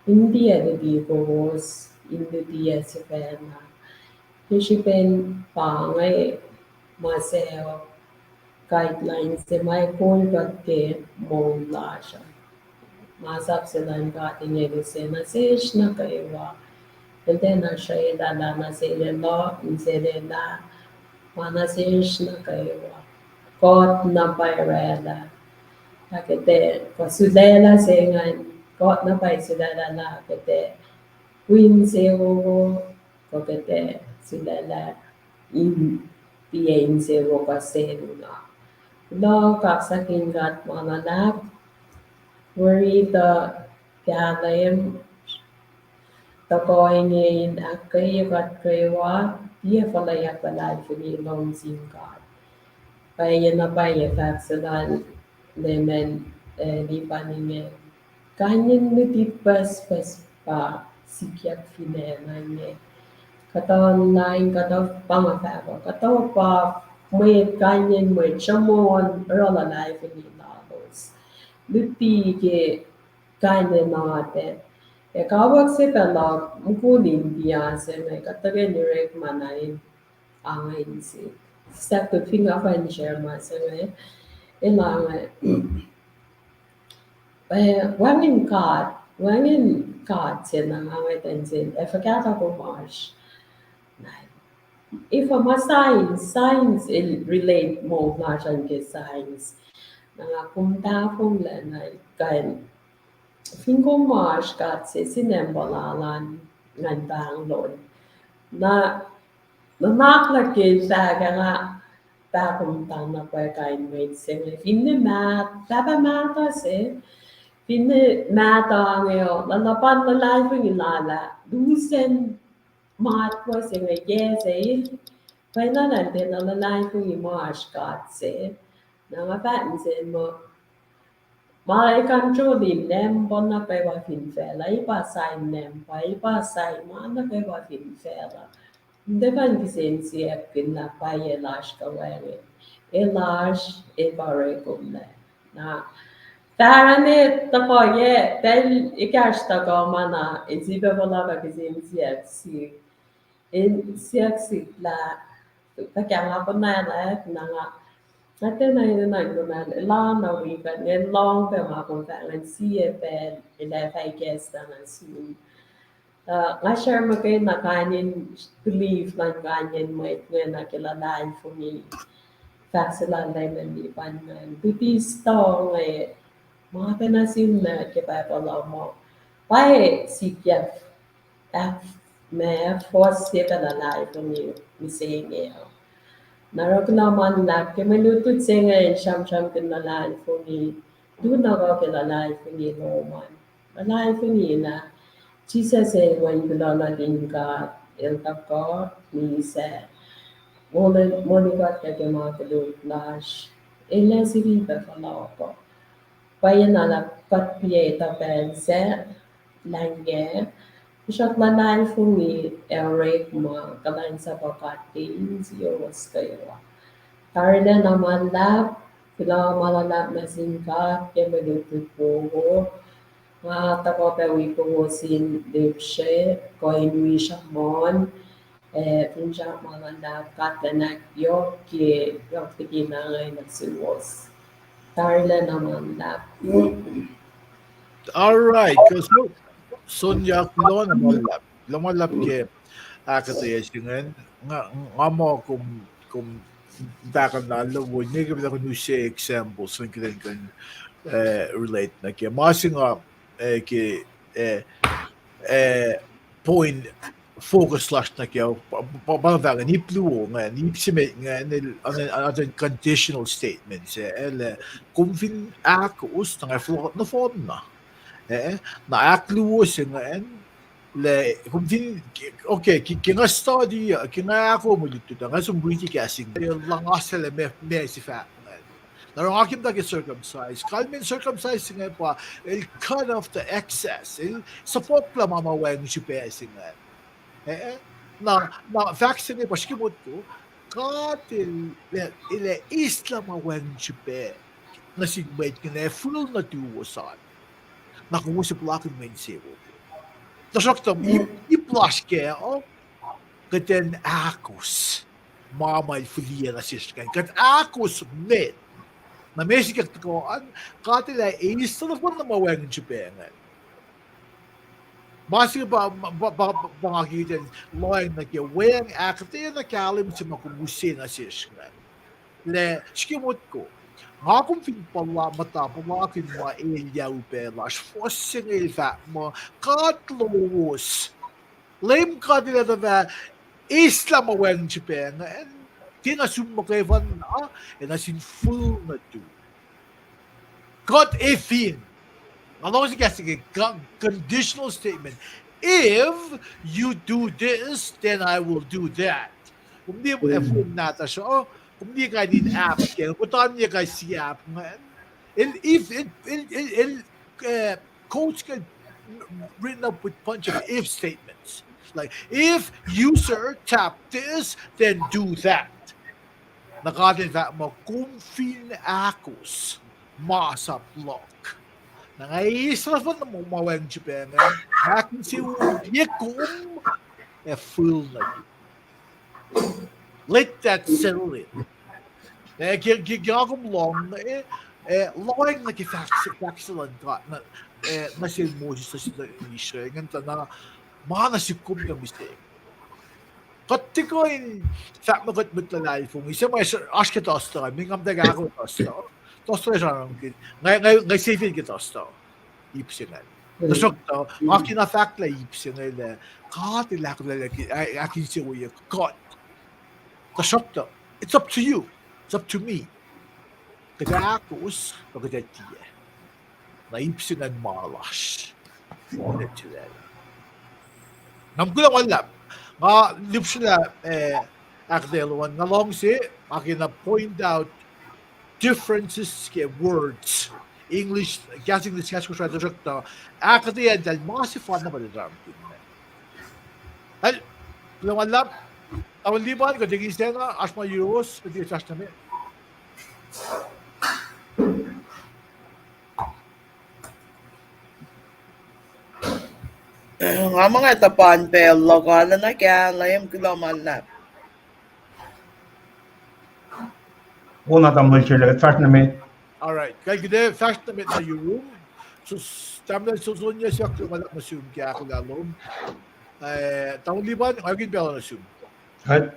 in tiac luti kowos, in luti ac sifacna. Ke srihpen pa inge ma sacohk guidelines se ma kol kuht ke moul lasr uh. Masap se luhn God inge use nuh sesr nuh kwewa. El tiacna srwaclah lah nuh sel elah, insel elah, ma nuh sesr nuh kwewa. Kuht na pwacye orwaclah, ac kuht ac kuh sulaclah se ingacn, kuht na pwacye sulaclah lah kuht ac wi insewowo, kuh kuht ac sulaclah in tiac insewowo kuh senu na. Kuloh, kaksakin God ma luhlahp, weri tuh kahlwem, tuhkuh inge in ahkkweye kuht kwewa, tiac fuhlweack luhlahlfongi lom sin God. Pwacye na pwacye fahk se lal Leman, eh, Lipan inge. Kain in luti pucspucs pa sikyak fin acn inge. Kuhtuh online, kuhtuh pa nga fahk uh, kuhtuh pa mwet, kain in mwet sruhmuhn oruh luhlahlfongi lalos. Luti ke kain in atac. Ac kawuck se pacl uh mukul India se inge, kuht tuhkweni orekma na in angain se. Sahp fin nga kuh in share ma se inge, el ange, eh, wacngihn God, wacngihn God se na nga ngetacng sel, ac fuhkah tuh kom oasr. Na, efuh ma science, science el relate moul lasr an ke science. Na nga kom tahfonglac na kuh in fin kom oasr God se, sinem puhla lal ngan pahng lon. Na, nuhnak luhk ke fahk ah nga pahkomuhta na pwacye kain mwet se inge. Finne maht, pahpah mahtuh se, finne mahtuh inge uh, na luhpan luhlahlfongi lal ah lusen matwac se inge, yac se, pwacye na, na tiacna luhlahlfongi ma oasr God se. Na nga fahk nuh sel muh, ma el control-i nambona pwacye fin facluh, el pa sign nambona, el pa sign ma nuh kwewa fin facluh. Tiac kuh in kihsen siyuck lah pwacye lasr kuh wacngihn. El oasr, el pa orekomlac. Na, fahsruh ne tuhkuh yac, pacl ekahsr tuhkuh ma na, el sifilpac fohlohk uh kihsen siyuck sihk. El siyuck sihk lah, fuhkah nga konwaclwack, na nga, nga tiacna enenuh in konwacack, elan na wi kuht inge, lohng pac ma kom fahk ingacn, sie pacl el ac fah ikacslah nuh sum. Uh, nga share muhkwena kain in belief luhn kain in mwet inge nuh ke luhlahlfongi. Fahk se lal Leman Lipan ingacn, luti se inge, ma pacna sihmlac ke Bible uh muh, pwacye sikyak, ac ma fuhs se pacl luhlahlfongi mihsenge uh. Na oruh kuloh ma luhlahp ke mwe lutlut se inge in sramsramkihn luhlahlfongi, tu na kuh ke luhlahlfongi lom an. Luhlahlfongi na, Jisus el Wen kuloh nuhtin God, el tuhkuh, misac, moli, moli kuht ke ma koluk lasr, el ac sifilpac fohlohk uh. Pwacye na lah kuht piac etuh pacl sac, lah inge, sruhk luhlahlfongi ac orekma kuhlwacnsapuh God ke insiyowos kwewa. Tarilacna ma luhlahp, kuloh ma luhlahp nuh sin God ke mwe lutlut wowo. Nga tuhkuh pac wi kowos in lihksre, kuh in wi sruhmuhn, ac finsrak ma luhlahp, God El ac yohk ke, yohk liki na inge nuh suwos. Tarilacna ma luhlahp. All right. Kuh so, Sonya, kuloh na ma luhlahp. Kuloh ma luhlahp ke ahkuhtweyac se ingacn. Nga, nga muh kom, kom tahkuh na lowos, ne ke pacl uh kom use examples, kuh in kuh in, eh, relate nuh ke ma se nga, eh, ke, eh, eh, point focus lasr nuh ke, pa, pa, pa, pa, ip luo ingacn, ip se met ingacn, el, an, an, an conditional statement se, el, eh, kom fin ahkos, na nga fl-, nohfohn na. Eh, na ahkluo se ingacn, lah, kom fin, okay, ke, ke nga study, ke nga ahkoo mwe lutlut, nga som riti kahs in, el luhngaslah ma, ma se fahk ingacn. Na oruh nga ke muhta ke circumcise. Kalmen circumcise se inge pa, el cut off the excess. El suffolklah ma ma wacngihn srihpac se ingacn. Eh, na, na fahk se inge pa srihke motko, God el, el, el eislah ma wacngihn srihpac nuh sin mwet inge, fihl nuhtuwos an. Na kowos ac puhlakihn mwe insewowo. Tuhsruhktuh, ip, ip lasr kac uh, kuht in ahkos ma ma el fihliyac nuh sesr ingacn. Kuht ahkos met. Na ma sikyak tuhkuh an, God el ac eis nohfohn na ma wacngihn srihpac ingacn. Ma se pa, pa, pa, pa nga ke kuht in lohacng nuh ke weacng ahkuhtweyac na kahlwem se ma kom use nuh sesr ingacn. Lah srihke motko, nga kom fin puhla, muhta puhlakihn ma elyah upac lasr, fuhs se inge el fahk muh, God lowos, Leum God El ac tuhfah Eislah ma wacngihn srihpac ingacn, tiacna sum muhkwena, ac nuh sin fihl nuhtum. Kuht ac fin. Nga luhngse kahs ke co-, conditional statement. If you do this, then I will do that. Kom liye, eh, fihl nahtuhsr uh, kom liye kain in apk ke, kuhtuh liye kais sie apk ingacn. El, if, el, el, el, el, eh, quotes ke written up with bunch of if statements. Like, if you, sir, tap this, then do that. Na God El fahk muh kom fin ahkos masap luhk. Na nga eis nohfohn ma wacngihn srihpac ingacn, ahkinsewowoye kom ac fihl nuhtum. Let that settle in. Eh, ke, ke, ke nga kom lohng, eh, eh, lohacng nuh ke fahk se, fahk se luhn God, nuh, eh, nuh sel Moses, nuh sel Israel, ingacn tuh na, ma nuh sihk kom tuh mihsenge. Kuht tiac kuh in fahk muh kuht mwet luhlahlfongi, se ma oasr ke Thursday, me nga muhta ahkolah Thursday. Thursday sramsramkihn, nga, nga, nga sifil ke Thursday. Ip se ingacn. Tuhsruhktuh, nga kena fahk lah ip se inge lah, God El ahkolah, ahkinsewowoye kuht. Tuhsruhktuh, it's up to you. It's up to me. Kuht ac ahkos, kuh kuht ac tiac. Na ip se ingacn ma lasr. Kuht ac tiac. Na kuloh ma luhlahp. Nga lihpsrelah, eh, ahkuhtweyac lom an, nga luhngse, nga kena point out differences ke words. English, kahs English, kahs Kosrae, tuhsruhktuh ahkuhtweyac eltahl ma sefanna pa eltahl sramsramkihn. Kuloh ma luhlahp, Tamuhlwel Lipan, kuht ekihn sacna, oasr ma yuruwos, kuht tiac fahsr nuh met. Nga muh nga tuhpan pacl luhk ah, na kahlwem, kuloh ma luhlahp. Wona tamuhlwel Sherley, kuht fahsr nuh met. All right. Kuht ac fahsr nuh met nuh yurum. So, tamuhlwel Sosonia, siyuck kuloh ma luhlahp nuh sum ke ahkolah lom. Eh, Tamuhlwel Lipan, nga ekihn pacl uh nuh sum. Kuht